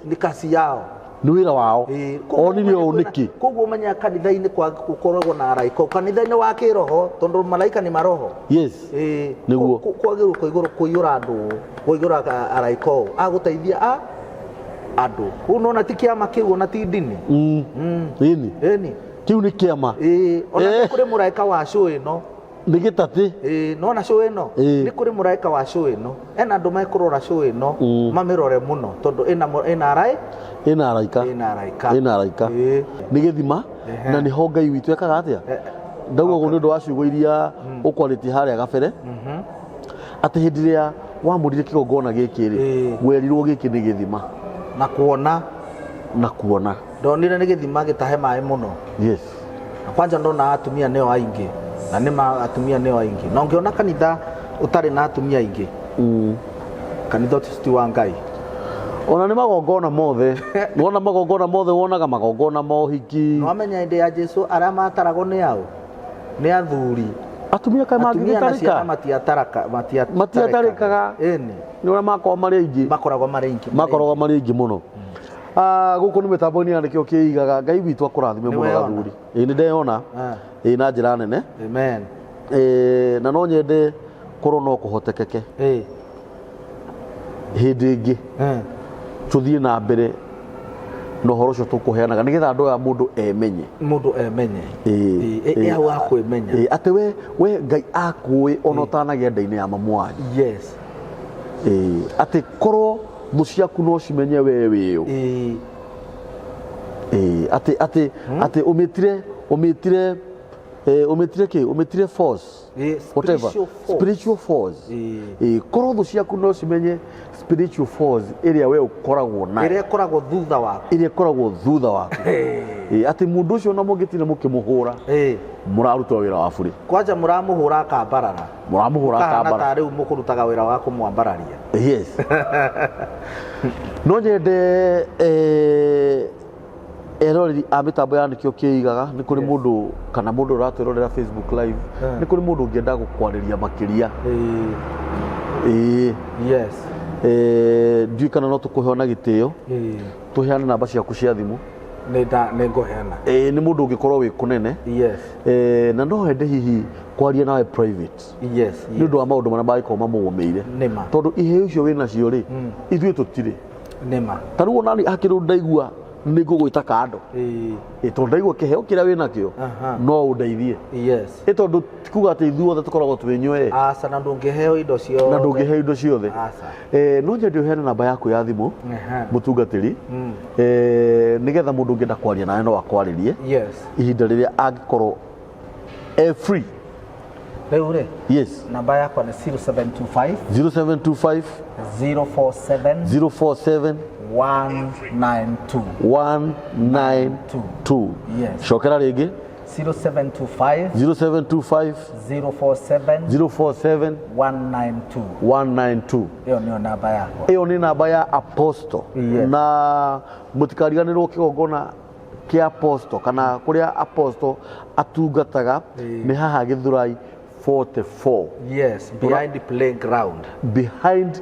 ni kazi yao. Nĩ wĩra wao. Ĩĩ, Onire ũũ nĩkĩ? Koguo ũmenye kanitha-inĩ gũkoragwo na araika kanitha-inĩ wa kĩroho, tondũ malaika nĩ maroho. Yes. Ĩĩ, Nĩguo. Kwagĩrĩirwo kũigũrũ kũiyũra andũ, kũiyũra araika ũũ agũteithia a andũ. Kũu nona ti kĩama kĩu, ona ti ndini. Ĩni. Ĩni. Kĩu nĩ kĩama. Ĩĩ, ona nĩ kũrĩ mũraika wa cũ ĩno. Nĩ gĩtatĩ. Ĩĩ, nona cũ ĩno? Ĩĩ. Nĩ kũrĩ mũraika wa cũ ĩno. Ena andũ mekũrora cũ ĩno, mamĩrore mũno tondũ ĩna araika. Ĩna araika. Ĩna araika. Ĩna araika. Ĩĩ. Nĩ gĩthima na nĩho Ngai witũ ekaga atĩa? Ndauga ũguo nĩ ũndũ wa ciugo iria ũkwarĩtie harĩa gabere, atĩ hĩndĩ ĩrĩa wamũrire kĩgongona gĩkĩ rĩ, werirwo gĩkĩ nĩ gĩthima. Na kuona. Na kuona. Ndonire nĩ gĩthima gĩtahe maĩ mũno. Yes. Na kwanja ndona atumia nĩo aingĩ, na nĩ ma atumia nĩo aingĩ, na ũngĩona kanitha ũtarĩ na atumia aingĩ, kanitha ũcio ti wa Ngai. Ona nĩ magongona mothe, wona magongona mothe, wonaga magongona ma ũhiki. Nĩwamenya hĩndĩ ya Jesu arĩa mataragwo nĩ aũ? Nĩ athuri. Atumia kaĩ Atumia na ciana mangĩgĩtarĩka? Matiatarĩkaga. Matiatarĩkaga. Ĩni. Nĩ ũrĩa makoragwo marĩ aingĩ. Makoragwo marĩ aingĩ. Makoragwo marĩ aingĩ mũno. Gũkũ nĩ mĩtambo-inĩ ya nĩkĩo kĩigaga. Ngai witũ akũrathime Nĩ mũno weyona? gathuri. Ĩĩ, nĩ ndeyona. Ĩĩ, na njĩra nene. Amen. Ĩĩ, na no nyende korwo no kũhotekeke. Ĩĩ. Hĩndĩ ĩngĩ tũthiĩ na mbere na ũhoro ũcio tũkũheanaga nĩgetha andũ aya mũndũ emenye. Mũndũ emenye. Ĩĩ, Ĩĩ, ĩĩ. hau akwĩmenya. Ĩĩ, atĩ we Ngai akũĩ ona ũtanagĩa nda-inĩ ya mamu wanyu. Yes. Ĩĩ, atĩ korwo thũ ciaku no cimenye we wĩ ũ. Ĩĩ. Ĩĩ, atĩ atĩ ũmĩtire, ũmĩtire kĩ? Ũmĩtire force. Ĩĩ, Whatever. spiritual force. Spiritual force. Ĩĩ. Ĩĩ, korwo thũ ciaku no cimenye spiritual force ĩrĩa we ũkoragwo nayo. Ĩrĩa ĩkoragwo thutha waku. Ĩrĩa ĩkoragwo thutha waku. Ĩĩ, atĩ mũndũ ũcio ona mũngĩtinda mũkĩmũhũra, mũraruta wĩra wa bure. Kwanja mũramũhũra akambarara. Mũramũhũra Kahana akambarara. ta rĩu mũkũrutaga wĩra wa kũmwambararia. Yes. No nyende, eroreri a mĩtambo ya nĩkĩo kĩigaga, nĩ kũrĩ mũndũ kana mũndũ ũratwĩrorera Facebook live, nĩ kũrĩ mũndũ ũngĩenda gũkwarĩria makĩria. Ĩĩ. Yes. Ndiũĩ kana no tũkũhe ona gĩtĩo. Tũheane namba ciaku cia thimũ. Nĩ ngũheana. Ĩĩ, nĩ mũndũ ũngĩkorwo wĩ kũnene. Yes. Na no ende hihi kwaria nawe private. Yes. Nĩ ũndũ wa maũndũ marĩa mangĩkorwo mamũgũmĩire. Nĩma. Tondũ iheo icio wĩ nacio rĩ, ithuĩ tũtirĩ. Nĩma. Ta rĩu ona niĩ hakĩrĩ ũndũ ndaigua nĩ ngũgwĩta kando. Ĩĩ. Ĩĩ, tondũ ndaigua kĩheo kĩrĩa wĩ nakĩo, no ũndeithie. Yes. Ĩĩ, tondũ ti kuga atĩ ithuothe tũkoragwo twĩ nyũe. Aca, na ndũngĩheo indo ciothe. Na ndũngĩheo indo ciothe. Aca. No nyende ũheane namba yaku ya thimũ, mũtungatĩri, nĩgetha mũndũ ũngĩenda kwaria nawe no akwarĩrie. Yes. Ihinda rĩrĩa angĩkorwo e free. Rĩu rĩ? Yes. Namba yakwa nĩ 0725 0725 047 047 192. 192. Yes. Cokera rĩngĩ. 0725 0725 047 047 192. 192. Ĩyo nĩyo namba yakwa. Ĩyo nĩ namba ya Apostle. Yes. Na mũtikariganĩrwo kĩgongona kĩa Apostle kana kũrĩa Apostle atungataga nĩ haha Gĩthũrai 44. Yes, behind the playground. Behind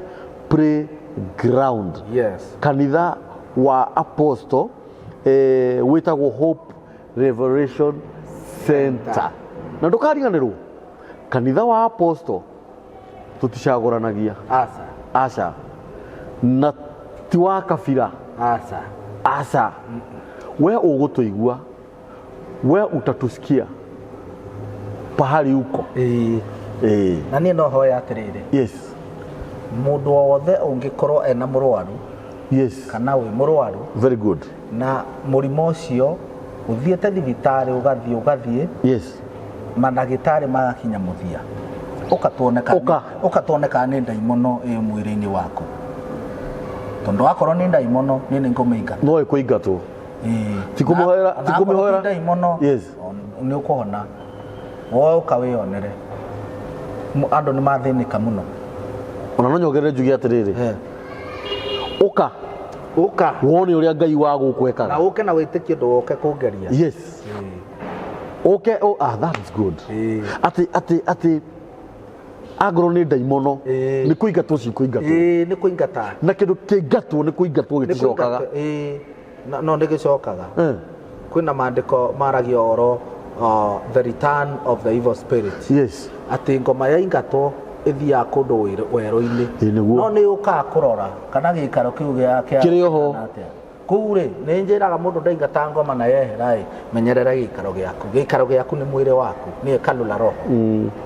playground. Yes. Kanitha wa Apostle, wĩtagwo Hope Revelation Center. Na ndũkariganĩrwo kanitha wa Apostle tũticagũranagia. Aca. Aca. Na ti wa kabira. Aca. Aca. We ũgũtũigua, we utatusikia pahali uko. Ĩĩ. Ĩĩ. Na niĩ no hoya atĩrĩrĩ. Yes. Mũndũ o wothe ũngĩkorwo ena mũrwaru. Yes. Kana wĩ mũrwaru. Very good. Na mũrimũ ũcio ũthiĩte thibitarĩ ũgathiĩ. Yes. Mandagĩtarĩ magakinya mũthia. Ũka Ũka. Ũka tuone kana nĩ ndaimono ĩ mwĩrĩ-inĩ waku. Tondũ akorwo nĩ ndaimono, niĩ nĩ ngũmĩingata. No ĩkũingatwo. Ĩĩ. Ti kũmũhoera, Na ti akorwo kũmĩhoera. ti ndaimono, Yes. nĩ ũkũhona. Woe ũka wĩyonere. Andũ nĩ mathĩnĩka mũno. Ona no nyongerere njuge atĩrĩrĩ. Ũka. Ũka. Wone ũrĩa Ngai wa gũkũ ekaga. Na ũke na wĩtĩkio ndũgoke kũngeria. Yes. Ũke, oh, that's good. Atĩ, atĩ, atĩ, angorwo nĩ ndaimono, nĩ kũingatwo cikũingatwo. Ĩĩ, nĩ kũingata. Na kĩndũ kĩingatwo nĩ kũingatwo Nĩ gĩticokaga. kũingatwo, ĩĩ. No nĩ gĩcokaga. Kwĩna maandĩko maragia ũhoro, the return of the evil spirit. Atĩ ngoma yaingatwo ĩthiaga kũndũ werũ-inĩ. Ĩ, nĩguo. No nĩ yũkaga kũrora kana gĩikaro kĩu gĩa Kĩrĩ o ho. kĩhana atĩa. Kũu rĩ, nĩ njĩraga mũndũ ndaingata ngoma na yehera ĩ, menyerera gĩikaro gĩaku. Gĩikaro gĩaku nĩ mwĩrĩ waku, nĩ hekalu la roho,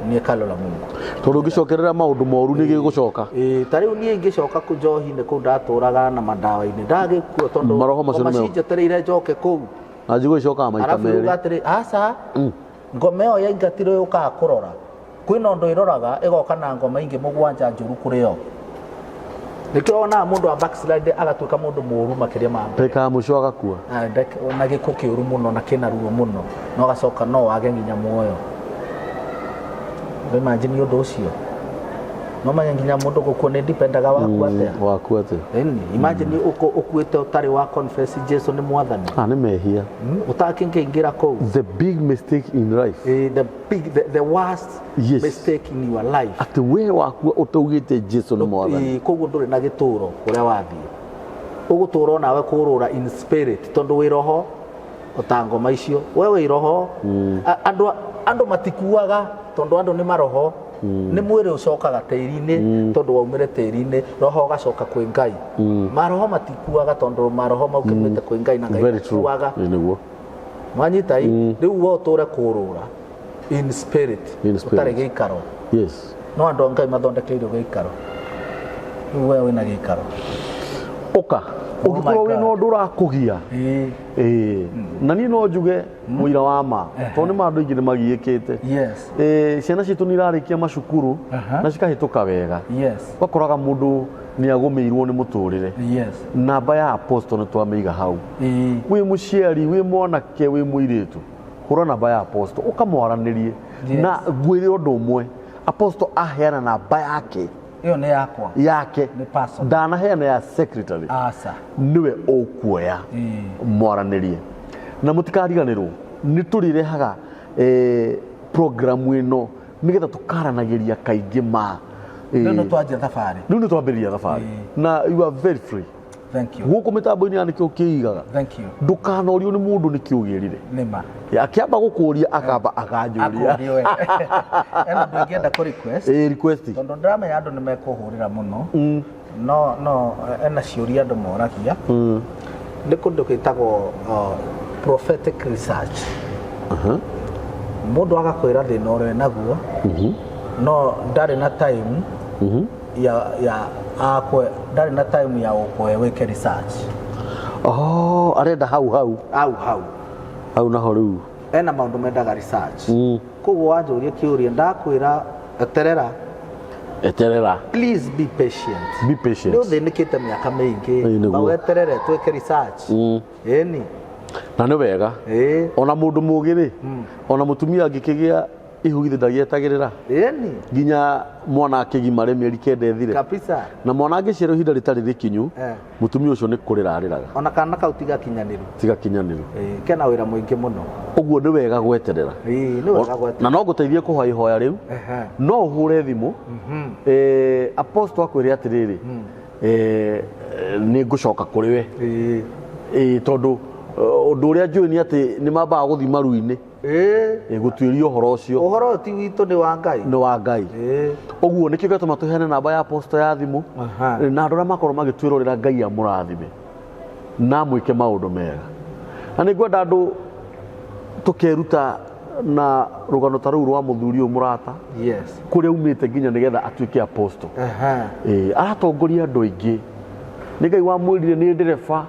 nĩ hekalu la Mungu. Tondũ ũngĩcokerera maũndũ moru nĩ gĩgũcoka. Ĩĩ, ta rĩu niĩ ingĩcoka kũ njohi-inĩ kũu ndatũraga na mandawa-inĩ ndagĩkua tondũ Maroho macio ngoma nĩ meo. cinjetereire njoke kũu. Na njigũ icokaga maita Arabu merĩ. yuga atĩrĩ, aca, ngoma ĩyo yaingatirwo yũkaga kũrora. Kwĩna ũndũ ĩroraga ĩgoka na ngoma ingĩ mũgwanja njũru kũrĩ yo. Nĩkĩo wonaga mũndũ wa backslide agatuĩka mũndũ mũũru makĩria ma mbere. Ndagĩka ya mũico agakua. Ah, na gĩkuũ kĩũru mũno na kĩna ruo mũno na ũgacoka no wage nginya muoyo. Imagine ũndũ ũcio. No menya nginya mũndũ gũkua nĩ dipendaga waku atĩa. Waku atĩa. Ĩni, imagine ũkuĩte ũtarĩ wa confess Jesu nĩ mwathani. Ah, nĩ mehia. Ũtakĩngĩingĩra kũu. The big mistake in life. Eh, the worst mistake in your life. Atĩ we wakua ũtaugĩte Jesu nĩ mwathani. Ĩĩ, koguo ndũrĩ na gĩtũro kũrĩa wathiĩ. Ũgũtũra nawe kũrũra in spirit tondũ wĩ roho ota ngoma icio. We wĩ roho. Andũ matikuaga tondũ andũ nĩ maroho. Nĩ mwĩrĩ ũcokaga tĩri-inĩ tondũ waumire tĩri-inĩ, roho ũgacoka kwĩ Ngai. Maroho matikuaga tondũ maroho maumĩte kwĩ Ngai na Ngai Very true. ndakuaga. Ĩĩ, nĩguo. Mwanyita i rĩu we ũtũre kũrũra in spirit, In spirit. ũtarĩ gĩikaro. No andũ a Ngai mathondekeirwo gĩikaro. Rĩu we wĩna gĩikaro. Ũka Oh my ũngĩkorwo wĩna God. ũndũ ũrakũgia. Ĩĩ. Na niĩ no njuge mũira wa ma tondũ nĩ ma andũ aingĩ nĩ magiĩkĩte. Ciana citũ nĩ irarĩkia macukuru na cikahĩtũka wega. Ũgakoraga mũndũ nĩ agũmĩirwo nĩ mũtũrĩre. Namba ya apostle nĩ twamĩiga hau. Wĩ mũciari, wĩ mwanake, wĩ mũirĩtu, hũra namba ya apostle ũkamwaranĩrie. Na ngwĩre ũndũ ũmwe, apostle aheana namba yake. Ĩyo nĩ yakwa. Yake. Nĩ personal. Ndanaheana ya secretary. Aca. Nĩwe ũkuoya mwaranĩrie. Na mũtikariganĩrwo nĩ tũrĩrehaga program ĩno nĩgetha tũkaranagĩria kaingĩ ma. Rĩu nĩ twanjia thabarĩ. Rĩu nĩ twambĩrĩria thabarĩ. Na you are very free. Thank you. Gũkũ mĩtambo-inĩ ya nĩkĩo kĩigaga. Thank you. Ndũkanorio nĩ mũndũ nĩkĩo ũgĩrire. Nĩma. Akĩamba gũkũria akamba akanjũria. Akũrie we. Ena ũndũ ingĩenda kũ request. Ĩĩ, request. Tondũ ndĩramenya andũ nĩ mekũhũrĩra mũno. No, ena ciũria andũ moragia. Nĩ kũndũ gwĩtagwo prophetic research. Mũndũ agakwĩra thĩna ũrĩa enaguo, no ndarĩ na time ya akwe, ndarĩ na time ya gũkũhe wĩke research. Oh, arenda hau hau. Hau hau. Hau naho rĩu. Ena maũndũ mendaga research. Koguo wanjũria kĩũria ndakwĩra eterera. Eterera. Please be patient. Be patient. Nĩ ũthĩnĩkĩte mĩaka mĩingĩ. Ĩĩ, nĩguo. Na weterere twĩke research. Ĩni. Na nĩ wega. Ona mũndũ mũũgĩ rĩ, ona mũtumia angĩkĩgĩa ihu githĩ ndagĩetagĩrĩra. Ĩni. Nginya mwana akĩgimare mĩeri kenda ĩthire. Kabisa. Na mwana angĩciarwo ihinda rĩtarĩ rĩkinyu, mũtumia ũcio nĩ kũrĩra arĩraga. Ona kana kau tigakinyanĩru. Tigakinyanĩru. Kena wĩra mũingĩ mũno. Ũguo nĩ wega gweterera. Ĩĩ, nĩ wega gweterera. Na no ngũteithie kũhoya ihoya rĩu. No ũhũre thimũ. Apostle akwĩre atĩrĩrĩ, nĩ ngũcoka kũrĩ we. Tondũ ũndũ ũrĩa njũĩ nĩ atĩ nĩ mambaga gũthiĩ maru-inĩ. Gũtuĩria ũhoro ũcio. Ũhoro ũyũ ti witũ, nĩ wa Ngai. Nĩ wa Ngai. Ũguo nĩkĩo gĩatũma tũheane namba ya apostle ya thimũ. Na andũ arĩa makorwo magĩtwĩrorera Ngai amũrathime na amwĩke maũndũ mega. Na nĩ ngwenda andũ tũkeruta na rũgano ta rũu rwa mũthuri ũyũ mũrata. Kũrĩa aumĩte nginya nĩgetha atuĩke apostle. Aratongoria andũ aingĩ. Nĩ Ngai wamwĩrire nĩ ndereba.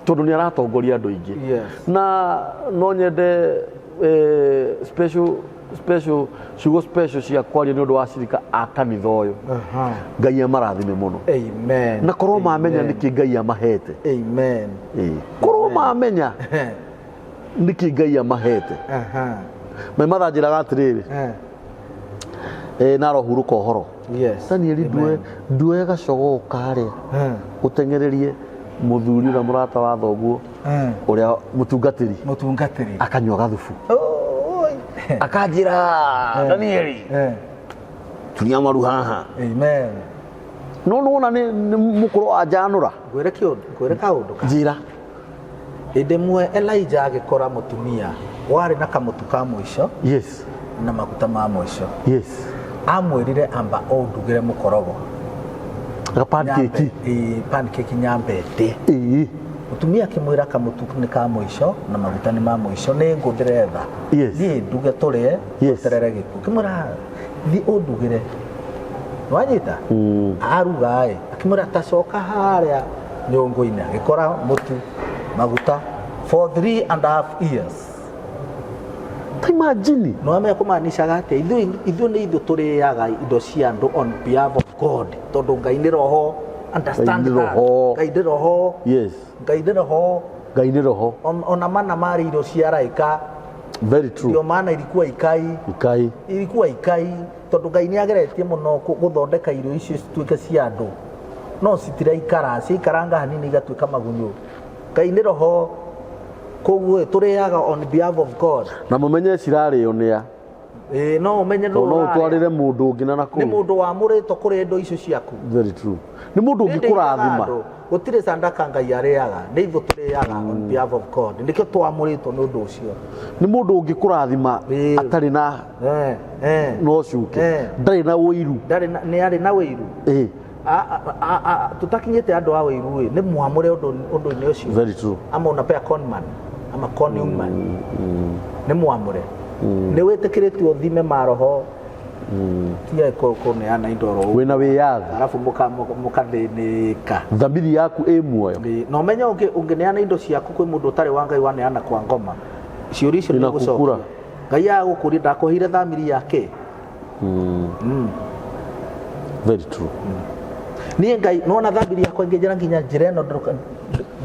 Tondũ nĩ aratongoria andũ aingĩ. Na no nyende special ciugo special cia kwaria nĩ ũndũ wa acirika a kanitha ũyũ. Ngai amarathime mũno. Amen. Na korwo mamenya Amen. nĩkĩ Ngai amahete. Amen. Korwo mamenya nĩkĩ Ngai amahete. Mai mathanjĩraga atĩrĩrĩ. Na arohurũka ũhoro. Daniel, nduoe gacogoo karĩa. Ũteng'ererie mũthuri ũrĩa mũrata wa thoguo, ũrĩa mũtungatĩri. Mũtungatĩri. Akanyua gathubu. Oi. Akanjĩra, Daniel. Tunia maru haha. Amen. No nĩwona nĩ mũkũrũ anjanũra. Ngwĩre kĩũndũ, ngwĩre kaũndũ ka. Njĩra. Hĩndĩ ĩmwe Elijah agĩkora mũtumia warĩ na kamũtu ka mũico Yes. na maguta ma mũico. Yes. Amwĩrire amba ũndugĩre mũkorogo. Ga pancake. Ĩĩ, pancake nyambe ndĩe. Ĩĩ. Mũtumia akĩmwĩra kamũtu nĩ ka mũico na maguta nĩ ma mũico, nĩ ngũ ndĩretha. Yes. Thiĩ nduge tũrĩe, Yes. tweterere gĩkuũ. Akĩmwĩra thiĩ ũndugĩre. Wanyita? Aruga ĩ, akĩmwĩra tacoka harĩa nyũngũ-inĩ, agĩkora mũtu, maguta for 3.5 years. Ta imagine. No amenya kũmaanishaga atĩa? Ithuĩ nĩ ithuĩ tũrĩaga indo cia andũ on behalf of God, tondũ Ngai nĩ roho. Understand Ngai nĩ that. roho. Ngai nĩ roho. Yes. Ngai nĩ roho. Ngai nĩ roho. Ona mana marĩ irio cia araika. Very true. Ndio maana ilikuwa ikai. Ikai. Ilikuwa ikai tondũ Ngai nĩ ageretie mũno gũthondeka irio icio cituĩke cia andũ, no citiraikara, ciaikaranga hanini igatuĩka magunyũ. Ngai nĩ roho, koguo tũrĩaga on behalf of God. Na mũmenye cirarĩo nĩa. Ĩĩ, no ũmenye nũ Tondũ no ũrarĩa. ũtwarĩre mũndũ ũngĩ na Nĩ nakũu. mũndũ wamũrĩtwo kũrĩa indo icio ciaku. Very true. Nĩ mũndũ Nĩ ũngĩ ndĩigaga kũrathima. andũ, gũtirĩ sandaka Ngai arĩaga, nĩ ithuĩ tũrĩaga on behalf of God, nĩkĩo twamũrĩtwo nĩ ũndũ ũcio. Nĩ mũndũ ũngĩ kũrathima Ĩĩ. atarĩ na no cuke. Ndarĩ na ũiru. Ndarĩ na, nĩ arĩ na ũiru. Ĩĩ. Tũtakinyĩte andũ a ũiru ĩ, nĩ mwamũre ũndũ-inĩ ũcio. Very true. Ama unapea conman ama con man, nĩ mwamũre. Nĩ wĩtĩkĩrĩtio ũthime maroho, tiga kũneana indo oro ũguo. Wĩna wĩyathi. Arabu mũkathĩnĩka. Thamiri yaku ĩ muoyo. Ĩĩ, na ũmenye ũngĩneana indo ciaku kwĩ mũndũ ũtarĩ wa Ngai, waneana kwa ngoma, ciũria icio nĩ Inakukura. ũgũcokia. Ngai agũkũria ndakũheire thamiri yake. Very true. Niĩ Ngai nona thamiri yakwa ĩngĩnjĩra nginya njĩra ĩno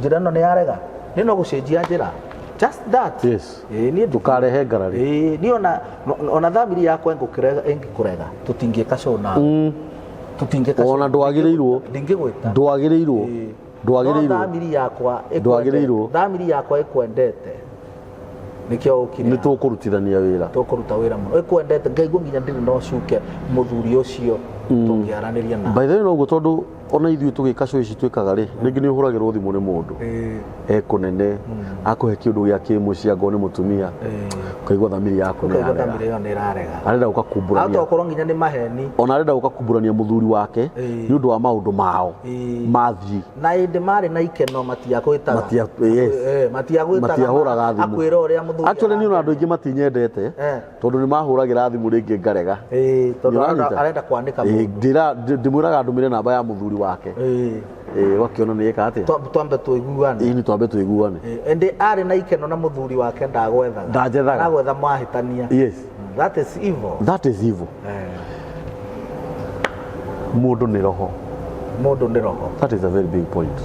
njĩra ĩno nĩ yarega, niĩ no gũcenjia njĩra, just that. Yes. Ĩĩ, niĩ Ndũkarehe ngarari. Ĩĩ, niĩ ona thamiri yakwa ĩngĩkũrega, tũtingĩka show nawe. Tũtingĩka show. Ona ndwagĩrĩirwo. Ndingĩgwĩta. Ndwagĩrĩirwo. Ĩĩ. Ndwagĩrĩirwo. No thamiri yakwa ĩkwendete. Ndwagĩrĩirwo. Thamiri yakwa ĩkwendete, nĩkĩo ũkire. Nĩ tũkũrutithania wĩra. Tũkũruta wĩra mũno, ĩkwendete ngaigua nginya ndirĩ na ũcuke mũthuri ũcio tũngĩaranĩria na. By the way, noguo tondũ ona ithuĩ tũgĩka show ici twĩkaga rĩ, rĩngĩ nĩ ũhũragĩrwo thimũ nĩ mũndũ ekũnene akũhe kĩũndũ gĩa kĩmũciĩ, angorwo nĩ mũtumia, ũkaigua thamiri yaku nĩ Ũkaigua yarega. thamiri ĩyo nĩ ĩrarega. Arenda gũka Hata kumburania okorwo nginya nĩ maheni. Ona arenda gũka kumburania mũthuri wake nĩ ũndũ wa maũndũ mao mathiĩ. Na ĩndĩ marĩ na ikeno matiakwĩtaga. Yes. Matiagwĩtaga. Matiahũraga thimũ. Akwĩra ũrĩa mũthuri Actually niĩ ona andũ aingĩ matinyendete tondũ nĩ mahũragĩra thimũ rĩngĩ ngarega. Ĩĩ, tondũ Nĩũranyita? arenda kwanĩka Ĩĩ, mũndũ. Ndĩmwĩraga ndũmĩre namba ya mũthuri wake. Ĩĩ, ũgakĩona nĩ ĩka atĩa. Twambe tũiguane. Ĩĩ, nĩ twambe tũiguane. Ĩĩ, ĩndĩ arĩ na ikeno na mũthuri wake ndagwethaga. Ndanjethaga. Aragwetha mwahĩtania. Yes. That is evil. That is evil. Mũndũ nĩ roho. Mũndũ nĩ roho. That is a very big point.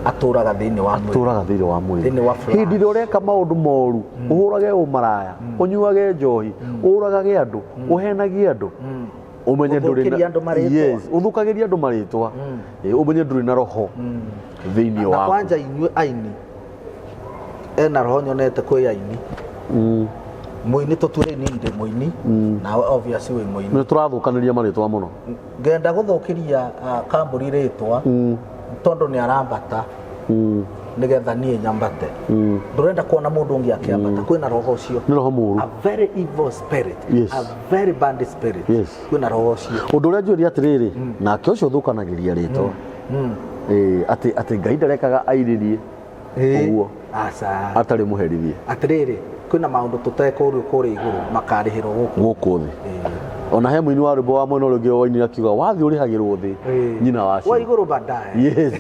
Atũraga thĩinĩ wa mwĩrĩ. Tũraga thĩinĩ wa mwĩrĩ. Thĩinĩ wa flesh. Hĩndĩ ĩrĩa ũreka maũndũ moru, ũhũrage ũmaraya, ũnyuage njohi, ũragage andũ, ũhenagie andũ, ũmenye ndũrĩ Ũthũkĩrie andũ marĩtwa. Yes, ũthũkagĩria andũ marĩtwa. Ĩĩ, ũmenye ndũrĩ na roho thĩinĩ Na waku. kwanja inyuĩ aini, ena roho nyonete kwĩ aini, mũini, tũture niĩ ndĩ mũini, nawe obviously wĩ mũini. Nĩ tũrathũkanĩria marĩtwa mũno. Ngenda gũthũkĩria kambũri rĩtwa tondũ nĩ arambata nĩgetha niĩ nyambate. Ndũrenda kuona mũndũ ũngĩ akĩambata. Kwĩna roho ũcio. Nĩ roho mũru. A very evil spirit. Yes. A very bad spirit. Yes. Kwĩna roho ũcio. Ũndũ ũrĩa njũria atĩrĩrĩ, nake ũcio ũthũkanagĩria rĩtwa, Ĩĩ, atĩ Ngai ndarekaga airĩrie ũguo Aca. atarĩ mũherithie. Atĩrĩrĩ, kwĩna maũndũ tũtekũrio kũrĩa igũrũ makarĩhĩrwo gũkũ. Gũkũ thĩ. Ona he mũini wa rwĩmbo wa mwena ũrĩa ũngĩ wainire akiuga wathiĩ ũrĩhagĩrwo thĩ nyina Wa wacio. igũrũ baadaye. Yes,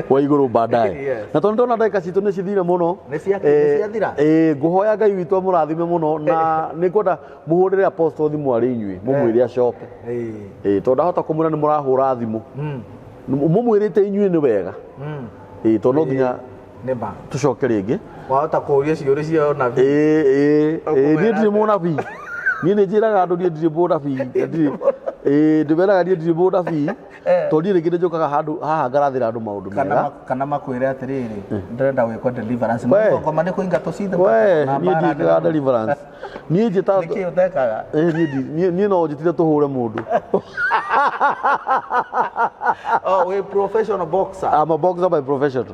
wa igũrũ baadaye. Yes. Na tondũ ndona ndagĩka citũ nĩ cithire mũno. Nĩ nĩ ciathira? Ĩĩ, ngũhoya Ngai witũ amũrathime mũno, na nĩ ngwenda mũhũrĩre apostle thimũ arĩ inyuĩ mũmwĩre acoke. Ĩĩ, tondũ ndahota kũmwĩra nĩ mũrahũra thimũ mũmwĩrĩte inyuĩ nĩ wega. Ĩĩ, tondũ no nginya Nĩ ma. tũcoke rĩngĩ. Wahota kũũria ciũria cia ũnabii. Ĩĩ, ĩĩ, ĩĩ, niĩ Ũkũmwĩra ndirĩ mũnabii, niĩ nĩ njĩraga andũ niĩ ndirĩ mũnabii na ĩĩ, ndĩmeraga niĩ ndirĩ mũnabii tondũ niĩ rĩngĩ nĩ njũkaga handũ haha ngarathĩra andũ maũndũ Kana mega. kana makwĩre atĩrĩrĩ, ndĩrenda gwĩkwo deliverance. We. Ngoma nĩ kũingatwo cithe. We, niĩ ndiĩkaga deliverance, niĩ njĩta Nĩkĩ ũtekaga? Ĩĩ, niĩ no njĩtire tũhũre mũndũ. Oh, wĩ professional boxer. I'm a boxer by profession.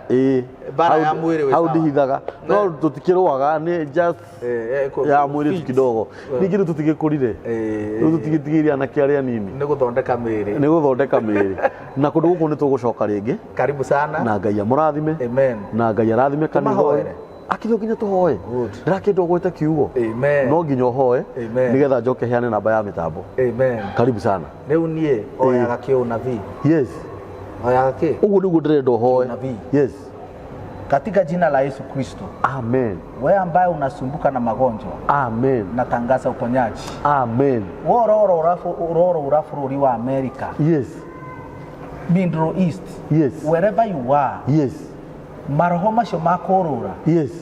Ĩĩ. Mbara ya mwĩrĩ wĩ Hau sawa. ndihithaga, no tũtikĩrũaga, nĩ just ya mwĩrĩ tu kidogo. Ningĩ rĩu tũtigĩkũrire, rĩu tũtigĩtigĩire anake arĩa nini. Nĩ gũthondeka mĩĩrĩ. Nĩ gũthondeka mĩĩrĩ, na kũndũ gũkũ nĩ tũgũcoka rĩngĩ. Karibu sana. Na Ngai amũrathime. Amen. Na Ngai arathime kanitha ũyũ. Tũmahoere. Akĩrĩ nginya tũhoe. Good. Ndĩrakĩenda ũgwĩte kiugo. Amen. No nginya ũhoe Amen. nĩgetha njoke heane namba ya mĩtambo. Amen. Karibu sana. Rĩu niĩ oyaga kĩũnabii. Yes. Oyaga kĩ? Ũguo nĩguo ndĩrenda ũhoe. Nabii. Yes. Katika jina la Yesu Kristo, Amen. wewe ambaye unasumbuka na magonjwa, Amen. natangaza uponyaji. Amen. We ũrorũra bũrũri wa America, Yes. Middle East, wherever you are, maroho macio ma kũrũra,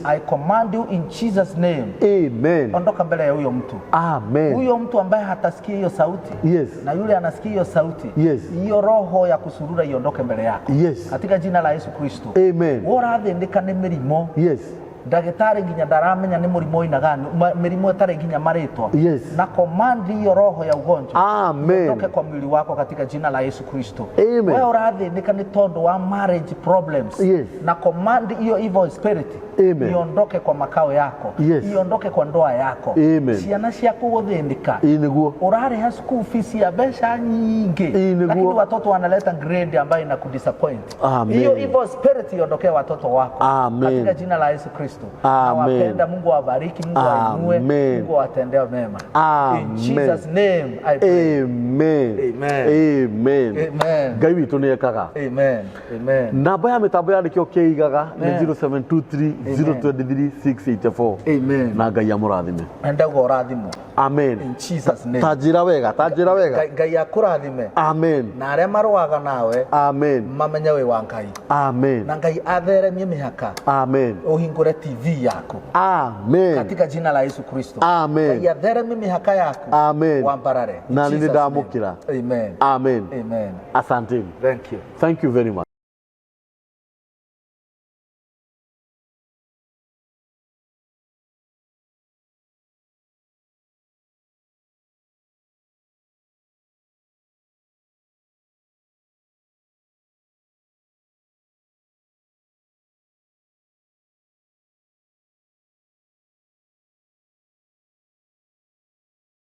I command you in Jesus name, Amen. ondoka mbele ya huyo mtu. Amen. Huyo mtu ambaye hatasikia hiyo sauti na yule anasikia hiyo sauti, hiyo roho ya kusurura iondoke mbele yako katika jina la Yesu Kristo. Amen. We ũrathĩnĩka nĩ mĩrimũ, ndagĩtarĩ nginya ndaramenya nĩ mũrimũ ũina gani, mĩrimũ ĩtarĩ nginya marĩtwa, na command hiyo roho ya ugonjwa Amen. iondoke kwa mwili wako katika jina la Yesu Kristo. Amen. Wewe ũrathĩnĩka nĩ tondũ wa marriage problems, na command hiyo evil spirit Amen. iondoke kwa makao yako, iondoke kwa ndoa yako. Amen. Ciana ciaku gũthĩnĩka, Ĩĩ nĩguo. urarĩha school fees ya mbeca nyingĩ, Ĩĩ, nĩguo. lakini watoto wanaleta grade ambayo inakudisappoint. Amen. Hiyo evil spirit iondokee watoto wako Amen. katika jina la Yesu Kristo. Amen. Nawapenda, Mungu awabariki, Mungu awainue, Amen. Mungu awatendee mema. In Amen. Jesus name I pray. Amen. Amen. Amen. Amen. Ngai witũ nĩ ekaga. Amen. Amen. Namba ya mĩtambo ya nĩkĩo kĩigaga nĩ Amen. 0723 023 684. Amen. Na Ngai amũrathime. Ndauga ũrathimwo. Amen. In Jesus name. Ta njĩra wega, ta njĩra wega. Ngai akũrathime Amen. na arĩa marũaga nawe Amen. mamenye wĩ wa Ngai, Amen. na Ngai atheremie mĩhaka, Amen. ũhingũre TV yaku Amen. katika jina la Yesu Kristo. Amen. Ngai atheremie mĩhaka yaku. Amen. Wambarare. In Na nĩ Jesus ndamũkĩra. name. Amen. Amen. Amen. Asanteni. Thank you. Thank you very much.